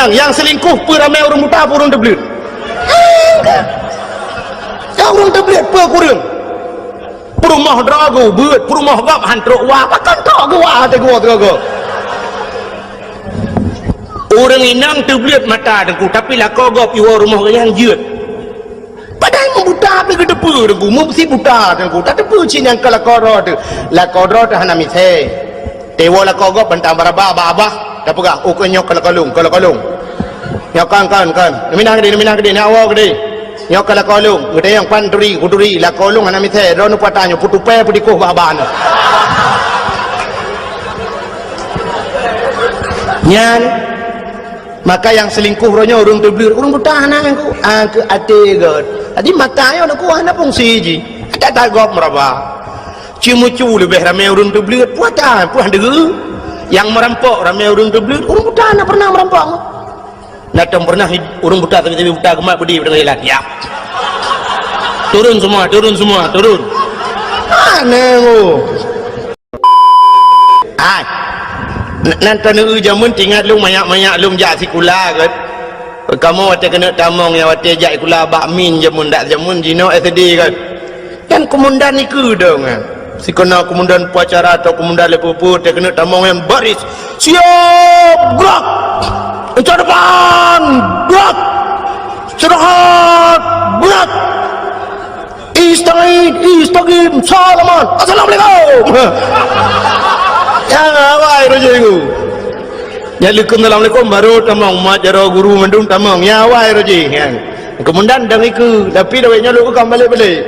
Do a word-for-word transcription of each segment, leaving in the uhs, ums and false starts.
Nyang seulingkoh peue ramé ureuëng buta, peue ureuëng teubleuet? Nyang ureuëng teubleuet peue kureueng? Peurumoh droe geuh beuet, peurumoh gob han trok wa, pakon trok geuh wa até geuwoe sigoe-goe. Ureuëng inong teubleuet mata Teungku, tapi lakoe gob iwoe rumoh geuh nyan jeuet. Padahai meubuta pih geuteupeue Teungku, meusi buta Teungku, tateupeue cit nyang ka lakoe droe teuh. Lakoe droe teuh hana misée. Teuwoe lakoe gob bantang baraba bak abah, tapeugah, "Oh, keu nyoe keu lakoe lôn, keu lakoe lôn." Nyoe kon, kon, kon. Neuminah keudeh, neuminah keudeh, neuwoe keudeh. Nyoe keu lakoe lôn, geutanyong, "Pan turi, kuturi, lakoe lôn hana misée, droeneuh peue ata nyoe, peutupée peudikoh bak abah nyoe." Nyan, maka nyang seulingkoh uroe nyoe ureuëng teubleuet, ureuëng buta hana nyang ku, ah, keu até gét. Jadi mata nyoe ku hana fungsi jih. Ada tagob meuraba. Ceumeucue leubeh ramé ureuëng teubleuet, peue ata, peue deuh. Nyang meurampok ramé ureuëng teubleuet, ureuëng buta hana pernah meurampok. Na tom pernah ureuëng buta, tapi, tapi buta geumat beudé deungon jalan. Ya. Turun semua, turun semua, turun. Aneh, oh. Hai. N-, nan taneuk jameun teuingat lôn manyak-manyak lôn jak sikula, kan. Kamoe watée keuneuk tamong nyang watée jak sikula bak min jameun, dak jameun jinoe S D, kan. Kan komandan nikeue dong, kan. Sikeuna komandan upacara atau komandan leupeu-peu, watée keuneuk tamong nyan baris. Siap, gerak! Incat depan, gerak! Istirahat, gerak! Istaid, istaqim, salaman. Assalamualaikum. Nyang awai roh jih ku. Nyang leukom assalamualaikum baru tamong, mat jaroe guru mandum tamong. Nyang awai roh jih, kan. Komandan dang ikeue, tapi dawek nyoe lôn keu ka balek-balek.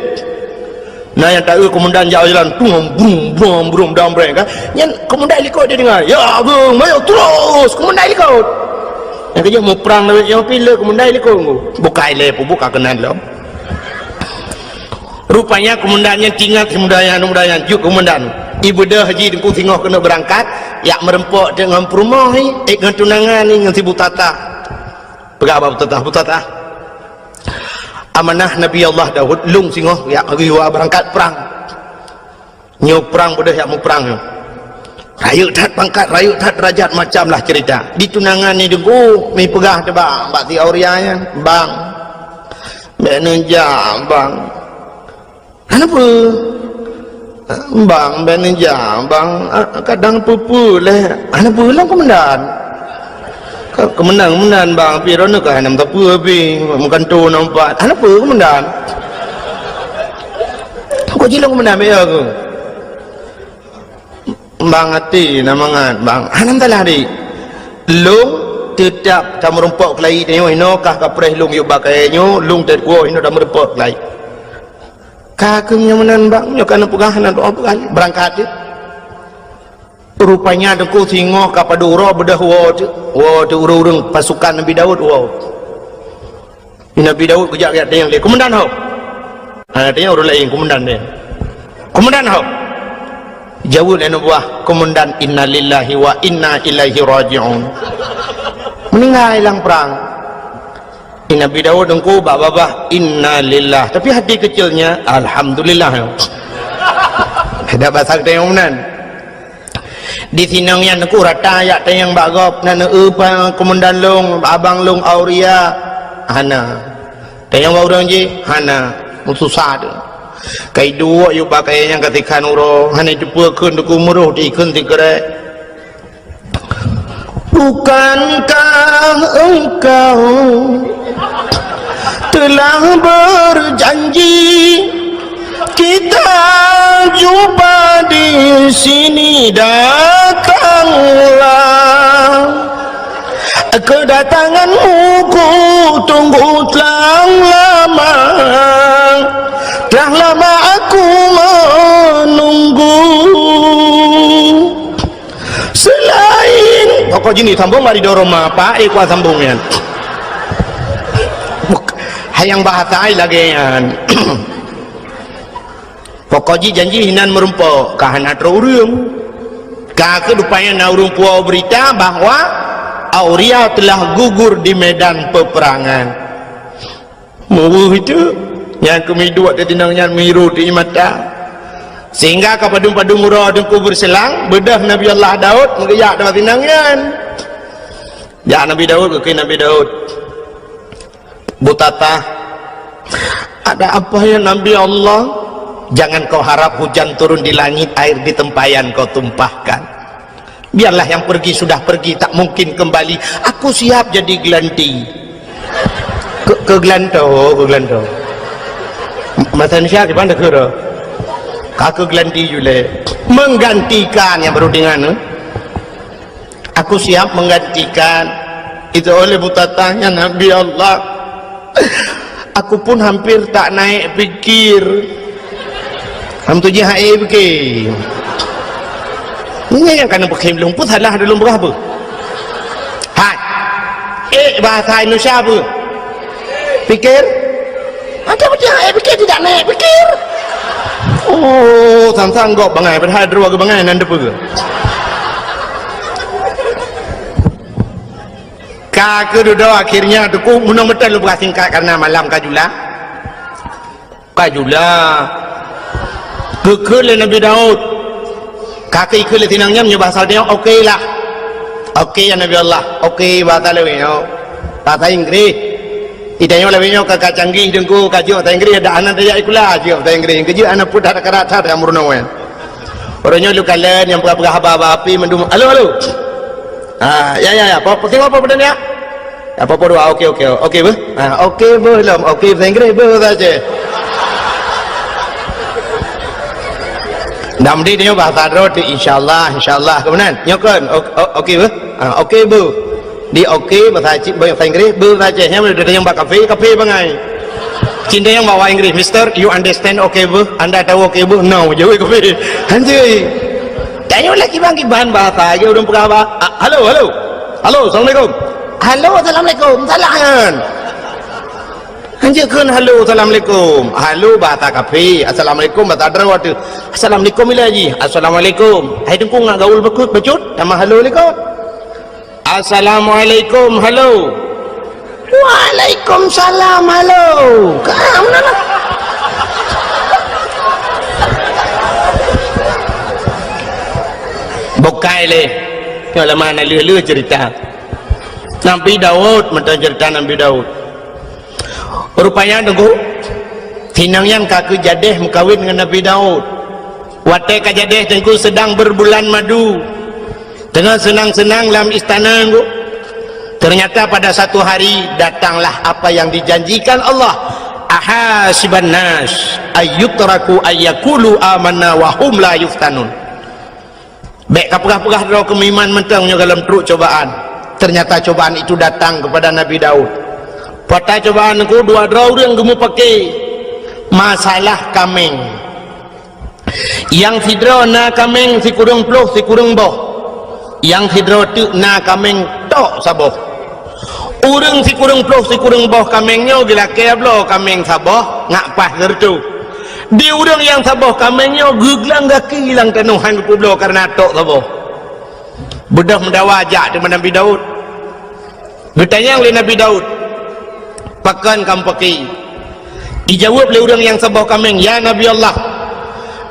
Na nyang taeu komandan jak jalan, tung, brum, brum, brum, dam breng, kan. Nyan komandan likot dia dengar. "Ya, Agung, mayo terus." Komandan likot. Nyang keujeuet muprang dawek nyoe pih le komandan likot. Bukai le, peubuka keunan lom. Rupanya komandan nyan teuingat si muda nyan, muda nyan, jeuet komandan. Ibeudôh jih Teungku singoh keuneuk beurangkat, jak meureumpok teuk ngon peurumoh ni, eh, ngon tunangan ni, ngon si Butata. Peugah bak Butata, "Butata, amanah Nabi Allah Daud, lôn singoh jak geuyue beurangkat prang. Nyoe prang beudôh jak muprang nyoe. Rayeuk that pangkat, rayeuk that derajat, macam lah cerita. Di tunangan ni Teungku, mi peugah teuh bak, bak si Auria nyan, 'Bang, bèk neujak, Bang.' 'Hana peue, Bang, bèk neujak, Bang. Ah, kadang peue-peue lé.' 'Hana peue lom, Komandan.' Ka-, Komandan, Komandan, Bang, pih droeneuh ka hana meusapeue pih, meugantoe nyan pat. 'Hana peue, Komandan.' Kok jilong Komandan, bèk ya keuh. Bang, até na mangat, Bang. Hana masalah, Dik. Lôn teutap tameurumpok keulayi tanyoe, inoe kah kapreh lôn yub bak kayèe nyoe, lôn teukuwoe inoe tameurumpok keulayi. Ka keuh nyoe meunan, Bang, nyoe ka neupeugah, na doa peugah, beurangkat jih. Rupanya Teungku singoh ka padub uroe beudôh woe teuk, woe teuk ureueng-ureueng pasukan Nabi Daud woe. Nabi Daud geujak-jak tanyong lé, "Komandan ho?" Ha, tanyong ureueng laén, komandan nyan. "Komandan ho?" Jaweueb lé aneuk buah komandan, "Innalillahi wa inna ilaihi raji'un." Meuninggai lam prang. Nabi Daud Teungku bak babah, "Innalillah." Tapi hati kecilnya, "Alhamdulillah." Ada bahasa geutanyoe meunan. Di sinong nyan Teungku rata jak tanyong bak gob, "Na neueu pa komandan lôn, abang lôn Auria?" "Hana." "Tanyong bak ureueng jih?" "Hana." Meususah teuh. Ka iduek yub bak kayèe nyan ka sikhan uroe, hana iteupeue kheun Teungku, meuroh di kheun sikrek. Bukankah engkau telah berjanji kita jumpa di sini? Datanglah, kedatanganmu ku tunggu telah lama, telah lama aku menunggu. Selain pokok jih sambung bak ridho Roma, Pak, eh, kuat sambung nyan. Hayang bahasa ai lagèe nyan. Pokok jih janji hinan meurumpok, ka hana trok ureueng. Ka keuh rupanya na ureueng puwoe beurita bahwa Auria telah gugur di medan peperangan. Meuweuh itu, nyang keumiduek di tinong nyan meuhiru di mata. Sehingga ka padum-padum uroe Teungku beureuselang, beudôh Nabi Allah Daud meugeujak di tinong nyan. Jak Nabi Daud, geukheun Nabi Daud, "Butatah, ada apa ya Nabi Allah?" "Jangan kau harap hujan turun di langit, air di tempayan kau tumpahkan. Biarlah yang pergi sudah pergi, tak mungkin kembali. Aku siap jadi gelanti." Keu, keu gelanto, keu gelanto. Masa Indonesia di mana kira? Ka keu gelanti jule. Menggantikan yang baru dengan, eh? "Aku siap menggantikan." Itu oleh butatahnya Nabi Allah. Aku pun hampir tak naik pikir. Ham tu jih hai pikir. Ini yang kana pikir belum pun salah dulu berapa? Hai. Eh, bahasa Indonesia apa? Pikir? Ada macam eh pikir tidak naik pikir. Oh, sang-sang gop bangai padahal dua ke bangai nan depa. Ka keu dudoe akhirnya teungku meunong meuteun lôn peugah singkat karena malam ka jula. Ka jula. Geukheun lé Nabi Daud. Ka keu ikheun lé sinang nyan meunyoe bahasa dia oke lah. Oke ya Nabi Allah. Oke bahasa lewat nyoe. Bahasa Inggris. Itanyoe lewat nyoe ka, ka canggih teungku ka jeuet bahasa Inggris dak hana tajak sikula jeuet bahasa Inggris. Keujeuet hana pun dak karat that meurunoe. Uroe nyoe lôn kalon nyang peugah-peugah haba-haba api mandum. Halo, halo. Ha, ya, ya, ya. Apa, apa, apa, apa, ya? Apa, apa, dua. Oke, oke. Oke, beuh. Ha, oke, beuh, lom. Oke, bahasa Inggris, beuh, bahasa Aceh. Dah mesti tengok bahasa droe tu, insya Allah, insya Allah. Kemudian, nyoe kan? O-, o-, oke, beuh. Ha, oke, beuh. Di oke, bahasa Aceh, bahasa Inggris, beuh, bahasa Aceh. Nyang udah tanya bak kafe, kafe bangai. Cinta yang bawa Inggris, "Mister, you understand oke, beuh? Anda tahu oke, beuh?" "No," jawab kafe. Hanjeuet. Tanyoe lé kiban-kiban bahasa, aja ureueng peugah ba-, a, "Halo, halo. Halo, assalamualaikum." "Halo, assalamualaikum." Salah nyan. Hanjeuet kheun halo, assalamualaikum. Halo bahasa kafe, assalamualaikum bahasa droe tu. Assalamualaikum ila ji. Assalamualaikum. Hai teungku ngak gaul beukut, becut, nama halo likot. Assalamualaikum, halo. Waalaikumsalam, halo. Ka meunan lah. Bukai lé. Nyoe lama na leuh-leuh cerita. Nabi Daud, mantong cerita Nabi Daud. Rupanya teungku, sinang nyan ka keu jadeh meukawen ngon Nabi Daud. Watée ka jadeh teungku sedang berbulan madu. Teungoh seunang-seunang lam istana teungku. Ternyata pada satu hari datanglah apa yang dijanjikan Allah. Ahasiban nas ayyutraku ayyakulu amanna wa hum la yuftanun. Bék ka peugah-peugah droe keu meuiman mantong nyoe gohlom trok cobaan. Ternyata cobaan itu datang kepada Nabi Daud. Pada cobaan teungku dua droe ureueng geumeupaké masalah kaméng. Nyang sidroe na kaméng sikureueng ploh sikureueng boh. Nyang sidroe teuk na kaméng tok saboh. Ureueng sikureueng ploh sikureueng boh kaméng nyoe geulakée bloe kaméng saboh ngak paih seureutôh. Di ureueng nyang saboh kaméng nyoe geuglang gaki lam tanoh han geupeubloe kareuna tok saboh. Beudôh meudawa jak teuma Nabi Daud. Geutanyong lé Nabi Daud, "Pakon kamoe paké?" Ijaweueb lé ureueng nyang saboh kaméng, "Ya Nabi Allah,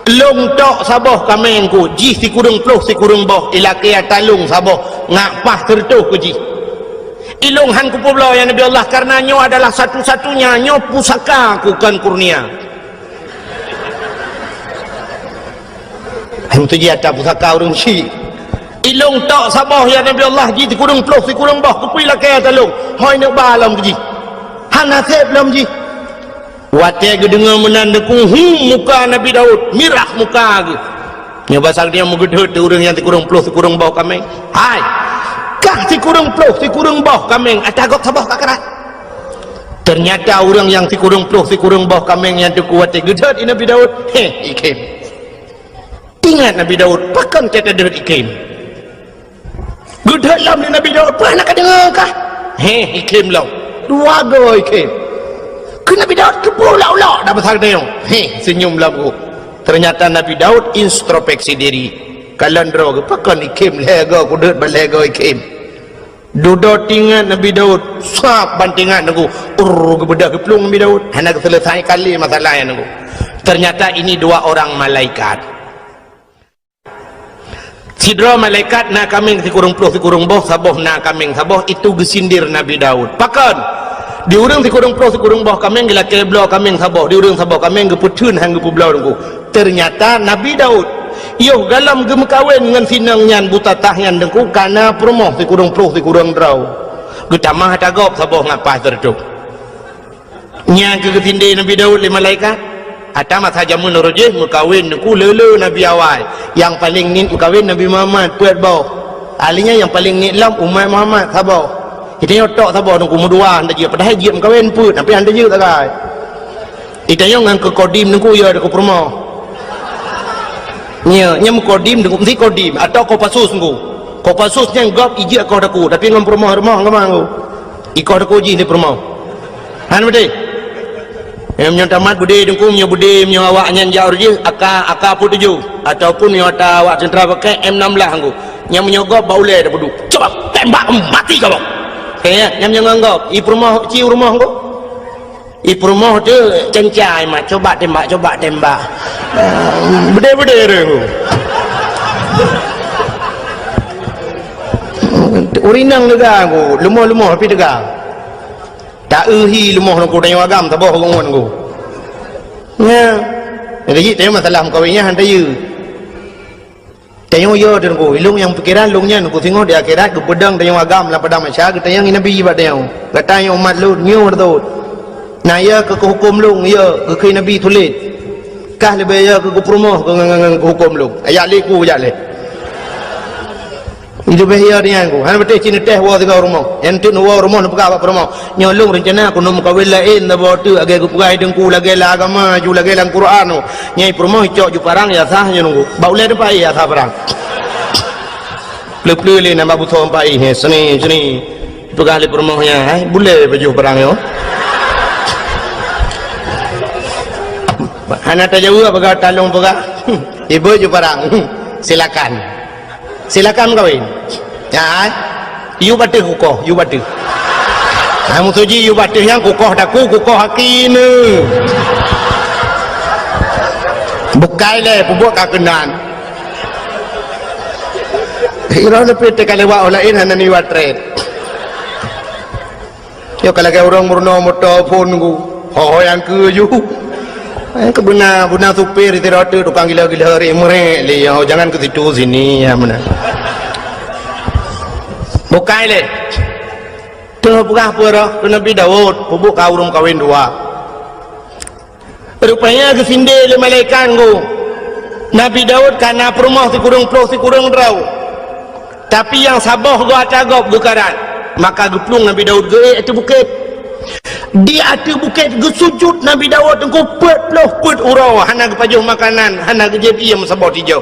lôn tok saboh kaméng ku, jih sikureueng ploh sikureueng boh, ilakée ata lôn saboh, ngak paih seureutôh keu jih. Ilôn han kupeubloe, ya Nabi Allah, kareuna nyoe adalah satu-satunya, nyoe pusaka ku kon kurnia." Hai meutuji ata pusaka ureueng syik. "Ilôn tok saboh, ya Nabi Allah, jih sikureueng ploh sikureueng boh, keupeue ilakée ata lôn? Hôi neuk ba lom keu jih. Hana seb lom jih." Watée geudeungoe meunan teungku, hu, muka Nabi Daud mirah muka geuh. Nyoe basa geutanyoe meugeudeuet ureueng nyang sikureueng ploh sikureueng boh kaméng. "Hai, kah sikureueng ploh sikureueng boh kaméng ata gob saboh ka krat?" Ternyata ureueng nyang sikureueng ploh sikureueng boh kaméng nyan teungku watée geudeuet i Nabi Daud, heh, ikhém. Ingat Nabi Daud, pakon teuka deuet ikhém. Geudeuet lom lé Nabi Daud, "Peue na ka deungoe kah?" Heh, ikhém lom. Dua goe ikhém. Keu Nabi Daud keupeue ulok-ulok dak basa geutanyoe. Heh, seunyum lom geuh. Ternyata Nabi Daud introspeksi diri. Kalon droe geuh, "Pakon ikhém lhée goe kudeuet ban lhée goe ikhém." Dudoe tingat Nabi Daud, sab ban tingat teungku. Urr, geubeudôh geuplueng Nabi Daud. Hana geuseuleusai kali masalah nyan teungku. Ternyata ini dua orang malaikat. Sidroe malaikat na kaméng sikureueng ploh sikureueng boh, saboh na kaméng saboh, itu geusindir Nabi Daud. Pakon? Di ureuëng sikureueng ploh sikureueng boh kaméng geulakée bloe kaméng saboh, di ureuëng saboh kaméng geupeutheun han geupeubloe Teungku. Teunyata Nabi Daud, yoh galom geumeukawen ngon sinong nyan buta tah nyan Teungku, kana peurumoh sikureueng ploh sikureueng droe. Geutamah ata gob saboh ngat paih sireutôh. Nyang keu geutindé Nabi Daud lé malaikat. Ata masa jameun roh jih meukawen Teungku le-le nabi awai. Nyang paleng niet meukawen Nabi Muhammad peuet boh. Ahli nyan nyang paleng niet lom umat Muhammad saboh. Geutanyoe tok saboh Teungku meudua hana jeuet, padahai jeuet meukawen peuet, tapi hana jeuet sagai. Geutanyoe ngon keu kodim Teungku ya keu peurumoh. Nya, nya meukodim Teungku, meusti kodim atau Kopassus Teungku. Kopassus nyan gob ijeuet koh daku, tapi ngon peurumoh-rumoh hana manggu. Ikoh daku jih di peurumoh. Han beutôi? Em nyoe tamat beudé Teungku, nyoe beudé, nyoe awak nyan jak ureuëng jih, aka, aka peuet tujoh. Ataupun nyoe ata awak teuntra pakai M enam belas Teungku. Nyang meunyoe gob bak ulée dah peuduek. Coba tembak mati kamoe. Kaya, nyang meunyoe ngon gob, i peurumoh, ci u rumoh Teungku. I peurumoh teuh cenca, i mat, coba tembak, coba tembak. Beudé-beudé Teungku. Ureuëng inong teuga Teungku, lumoh-lumoh pih teuga. Ta-eu hi lumoh Teungku, tanyoe agam saboh ngon Teungku. Nya. Jadi, tanyoe masalah meukawen nyan han tayue. Tanyoe yo Teungku, ilong nyang pikiran lôn nyan Teungku singoh di akhirat geupeudong tanyoe agam lam padang mahsyar geutanyong Nabi bak tanyoe. Gata nyoe umat lôn, nyoe beutôi. Na ya keu huköm lôn, ya keu Nabi tuléh. Kah leubeh ya keu peurumoh keu ngan, ngan, ngan huköm lôn. Ajak lé ku, ajak lé. Leubeh ya nyan Teungku. Hana beutôi cit neutéh woe sigoe rumoh. Nyang teuk neuwoe rumoh neupeugah bak peurumoh. Nyoe lôn reuncana keuneuk meukawen laén saboh teuk lagée geupeugah Teungku lagée lam agama ju lagée lam Quran. Nyai peurumoh icok ju parang ya sah nyoe Teungku. Bak ulée teumpat ya sah parang. Pleu-pleu lé nambah busoe empat ih, seni, seni. Peugah lé peurumoh nyan, hai, bulée baju parang nyoe. Hana tajaweueb peugah talong peugah. Ibu ju parang. Silakan. Silakan meukawen. Ya, ai. Yue bateuh kukoh, yue bateuh. Hai musoji yue bateuh nyang kukoh daku, kukoh aki neu. Bukai lé peubuet ka keunan. Iro leupie teuka lewat orang lain hana niwat tret. Nyoe ka lagée ureuëng meurunoe moto phon Teungku. Ho-ho nyang keu ju. Eh, keu beuna, beuna supir di rot tukang gila-gila ri meurek lé, oh, jangan ke situ sini, ya, beuna. Bukai lé. Teuh peugah peue roh keu Nabi Daud, peubuet ka ureuëng kawen dua. Rupanya geusindé lé malaikat Teungku. Nabi Daud ka na peurumoh sikureueng ploh sikureueng droe. Tapi nyang saboh goe ata gob geukarat. Maka geuplueng Nabi Daud geuék ateueh bukét. Di ateueh bukét geusujut Nabi Daud Teungku peuet ploh peuet uroe, hana geupajoh makanan, hana geujép ié meusaboh tijoh.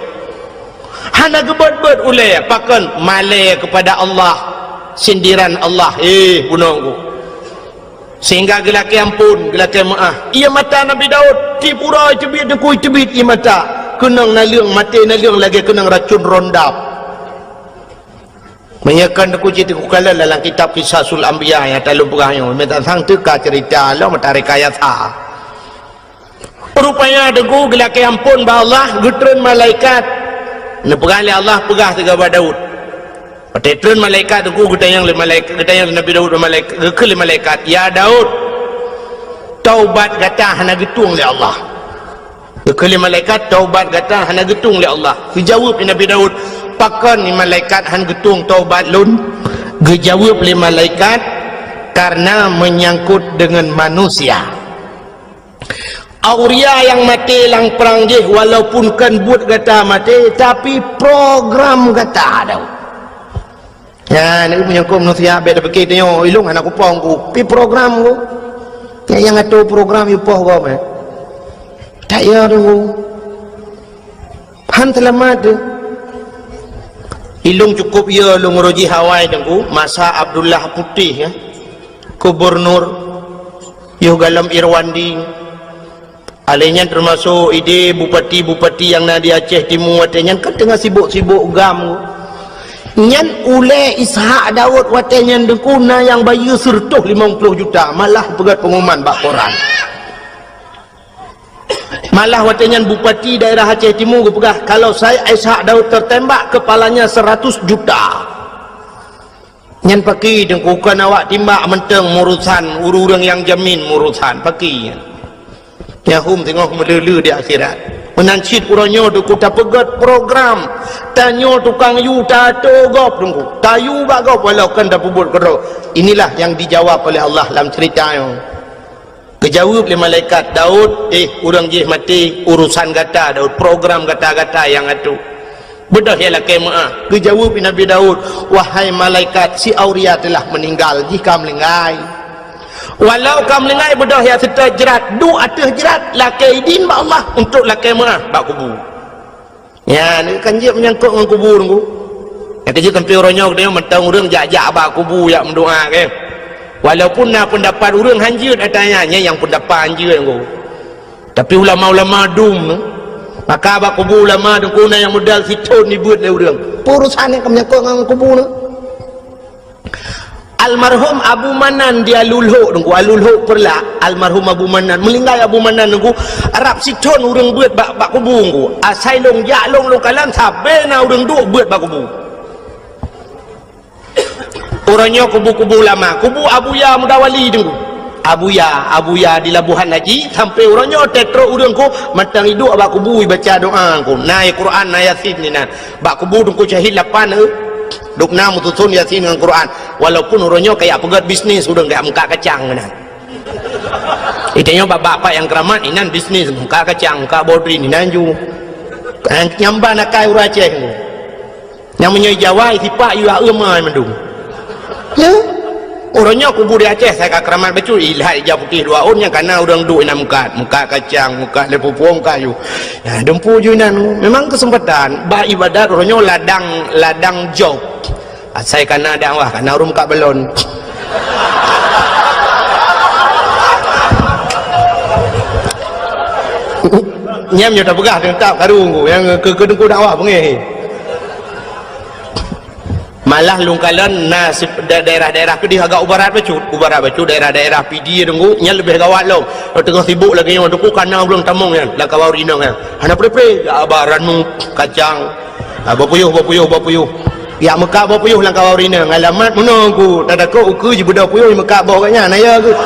Hana geubeuet-beuet ulée, pakon malée keupada Allah, sindiran Allah, eh, bunoe Teungku. Sehingga geulakée amphon, geulakée meuáh. Ié mata Nabi Daud, tiep uroe teubiet Teungku teubiet ié mata. Keunong naleueng, maté naleueng lagée keunong racun rondap. Meunyoe kon Teungku cit Teungku kalon dalam kitab Qisasul Anbiya nyang talôn peugah nyoe, meutasang teuka ceurita lom meutareka yasa. Rupanya Teungku geulakée amphon bak Allah, geutreun malaikat. Neupeugah lé Allah, peugah sigoe bak Daud. Watée treun malaikat Teungku geutanyong lé malaikat, geutanyong lé Nabi Daud malaikat, geukheun lé malaikat, "Ya Daud, taubat gata hana geutueng lé Allah." Geukheun lé malaikat, "Taubat gata hana geutueng lé Allah." Geujaweueb lé Nabi Daud, "Pakon ni malaikat han geutueng taubat lôn?" Geujaweueb lé malaikat, "Karena menyangkut dengan manusia." Auria nyang maté lam prang jih walaupun kon buet gata maté, tapi program gata ada. Nyan, meunyoe keu manusia bék tapike tanyoe, ilong hana kupoh ku, pi program ku. Nyang, nyang atur program ipoh gob, eh. Tak ya tu. Han seulamat tu. Ilong cukup ya lôn roji hawai Teungku, masa Abdullah Putih, ya. Gubernur, yoh galom Irwandi. Alé nyan teumasok idé bupati-bupati nyang na di Aceh Timu watée nyan kan teungoh sibok-sibok gam. Nyan ulée Ishak Daud watée nyan Teungku na nyang bayeue seureutôh limong ploh juta, malah peugét pengumuman bak koran. Malah watée nyan bupati daerah Aceh Timu geupeugah, "Kalau Said Ishak Daud tertembak, kepalanya seratus juta." Nyan pakri Teungku, kon awak timbak mantong meurusan, ureuëng nyang jamin meurusan, pakri nyan. Nyahum teungoh meuleuleue di akhirat. Meunan cit uroe nyoe Teungku tapeugét program. Tanyoe tukang yue tato gob Teungku. Tayue bak gob walau kon tapeubuet keudroe. Inilah yang dijawab oleh Allah lam cerita nyoe. Geujaweueb lé malaikat, "Daud, eh, ureuëng jih maté, urusan gata Daud, program gata-gata nyang atoe. Beudôh ya lakée meuáh." Geujaweueb lé Nabi Daud, "Wahai malaikat, si Auria telah meninggal, jih ka meuninggai. Walau ka meuninggai, beudôh ya seutôt jrat, duek ateueh jrat, lakée idin bak Allah untuk lakée meuáh bak kubu." Nyan kan jeuet meunyangkot ngon kubu Teungku. Nyang keujeuet sampoe uroe nyoe geutanyoe mantong ureuëng jak-jak bak kubu jak meudoá, kan. Walaupun na peundapat ureuëng hanjeuet ata nyan, nyan nyang peundapat hanjeuet Teungku. Tapi ulama-ulama dum, maka bak kubu ulama Teungku na nyang modal sithon jibeuet lé ureuëng. Peue urusan nyang ka meunyangkot ngon kubu nyoe? Almarhum Abu Manan di Alulhok Teungku, Alulhok Peureulak, almarhum Abu Manan, meuninggai Abu Manan Teungku, rab sithon ureuëng beuet bak, bak kubu Teungku. Asai lôn jak lôn, lôn kalon sabe na ureuëng duek beuet bak kubu. Uroe nyoe kubu-kubu ulama, kubu Abuya Mudawali Teungku. Abuya, Abuya di Labuhan Haji, sampoe uroe nyoe teutrok ureuëng Teungku, mantong iduek bak kubu ibaca doá Teungku. Na Quran, na Yasin di na. Bak kubu Teungku syahid lapan, eh. Dum na meususon Yasin ngon Quran. Walaupun uroe nyoe kajak peugét bisnis ureuëng kajak meukat kacang keunan. Itanyoe bak bapak nyang keuramat inan bisnis, meukat kacang, meukat bodrin inan ju. Nyang ban akai ureuëng Aceh. Nyang meunyoe Jawa sipak yue aeum ai mandum. Ya. Uroe nyoe kubu di Aceh sai ka keuramat bacut, ilhat ija putéh dua ôn nyang kana ureuëng duek inan meukat, meukat kacang, meukat lé pupueng kayu. Ya, dumpu ju inan. Memang keuseumpatan bak ibadat uroe nyoe ladang, ladang job. Asai kana dakwah, kana ureuëng meukat balon. Nyam nyoe tapeugah teuntang karu nyang keu, keu Teungku dakwah beungéh. Malah lôn kalon na si-, da-, daerah-daerah keudeh agak u barat bacut. U barat bacut daerah-daerah Pidie Teungku, nyan leubeh gawat lom. Teungoh sibuk lagée nyoe Teungku kana ureuëng tamong nyan, lam kawan ureuëng inong nyan. Hana pre-pre, ya, ba ranu, kacang. Ha, boh puyôh, boh puyôh, boh puyôh. Ya meukat boh puyôh lam kawan ureuëng inong. Alamat meunoe Teungku, tatakot ukeue jibeudôh puyôh meukat boh gobnyan, na ya keuh.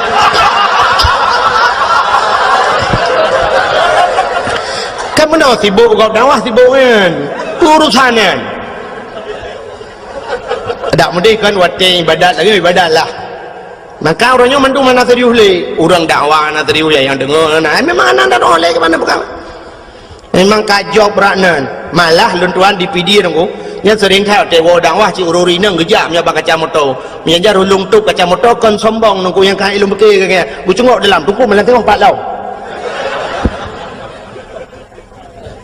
Kan meunoe sibuk gob dakwah sibuk nyan. Urusan nyan. Dak meudeh kan watée ibadat lagée ibadat lah. Maka ureuëng nyoe mandum hana serius lé. Ureuëng dakwah hana serius, nyang deungoe hana. Ai memang hana dakwah lé keu mana peugah. Memang ka jok brat nan. Malah lôn tuan di Pidie Teungku, nyan seuring that watée woe dakwah cit ureuëng inong geujak meunyoe bak kaca moto. Meunyoe jar ulôn tôp kaca moto kon sombong Teungku nyang ka ilôn pike keu nyan. Geucungok dalam Teungku malam teuh pat lom.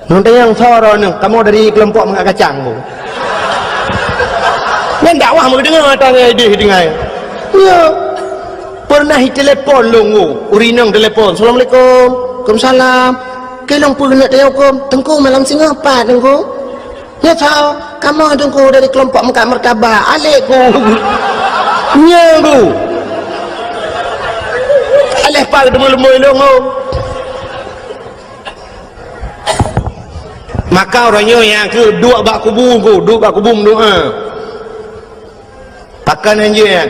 Nyoe teuh nyang soroe nyoe, kamoe dari keulompok meukat kacang bu. Nyan dakwah meudeungoe ata ngai deh dengai. Ya. Pernah itelepon lôn bu, ureuëng inong telepon, "Assalamualaikum." "Waalaikumsalam." "Keu lôn peue keuneuk tanyong huköm?" "Teungku malam singoh pat Teungku." "Nyoe soe?" "Kamoe Teungku dari keulompok meukat martabak." "Alek ku." Nyan bu. Aleh pat teumeu leumboi lôn bu. Maka uroe nyoe nyang keu duek bak kubu Teungku, duek bak kubu meudoá. Pakon hanjeuet nyan?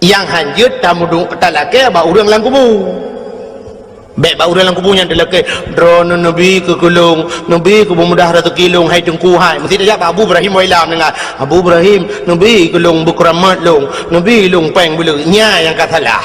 Nyang hanjeuet tameudu-, talakée bak ureuëng lam kubu. Bék bak ureuëng lam kubu nyan talakée, "Droeneuh neubi keu keu lôn, neubi keu beumudah raseuki lôn hai Teungku hai." Meusti tajak bak Abu Ibrahim Wailam deungon, "Abu Ibrahim, neubi keu lôn beukeuramat lôn, neubi lôn péng beuleueh." Nyan nyang ka salah.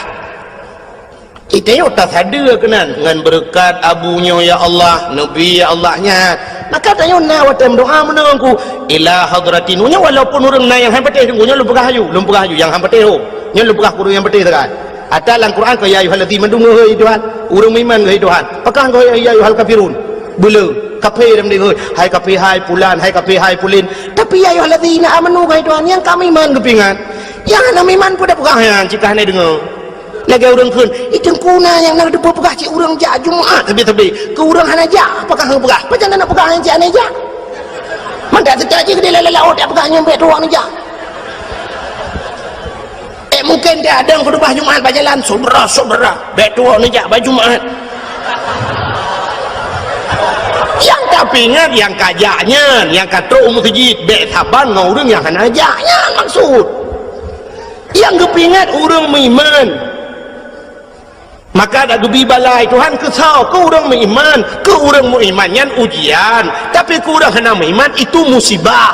Itanyoe tasadeue keunan ngon beureukat abu nyoe, ya Allah, neubi, ya Allah, nyan. Maka tanyoe na watée meudoá meunoe Teungku, ila hadratin. Nyoe walaupun ureuëng na nyang han patéh Teungku, nyoe lôn peugah aju, lôn peugah aju, nyang han patéh ho. Nyoe lôn peugah keu ureuëng nyang patéh sagai. Ata lam Quran keu ya ayyuhallazina mandum ngeuhôi Tuhan. Ureuëng meuiman ngeuhôi Tuhan. Pakon ngeuhôi ya ayyuhal kafirun. Beuleu, kafé lam ngeuhôi. Hai kafé, hai pulan, hai kafé, hai pulin. Tapi ya ayyuhallazina amanu ngeuhôi Tuhan, nyang ka meuiman geupeuingat. Nyang hana meuiman peue tapeugah nyan, cit ka hana deungoe. Lagée ureuëng kheun, "Ih, Teungku na nyang na teupeue peugah cit ureuëng jak Jumat sabe-sabe. Keu ureuëng hana jak, pakon hana peugah? Pajan na peugah nyang cit hana jak?" Mangat teuka jih keudeh lalai laôt jak peugah nyan bék tuwoe neujak. Eh, mungken dia ada khutubah Jumat bak jalan, "Saudara-saudara, bék tuwoe neujak bak Jumat." Peuingat nyang ka jak nyan, nyang ka trok u meuseujid, bèk saban ngon ureueng nyang hana jak nyan maksud. Nyang geupeuingat ureueng meuiman. Maka dak geubi balai Tuhan keu soe? Keu ureueng meuiman. Keu ureueng meuiman nyan ujian, tapi keu ureueng hana meuiman itu musibah.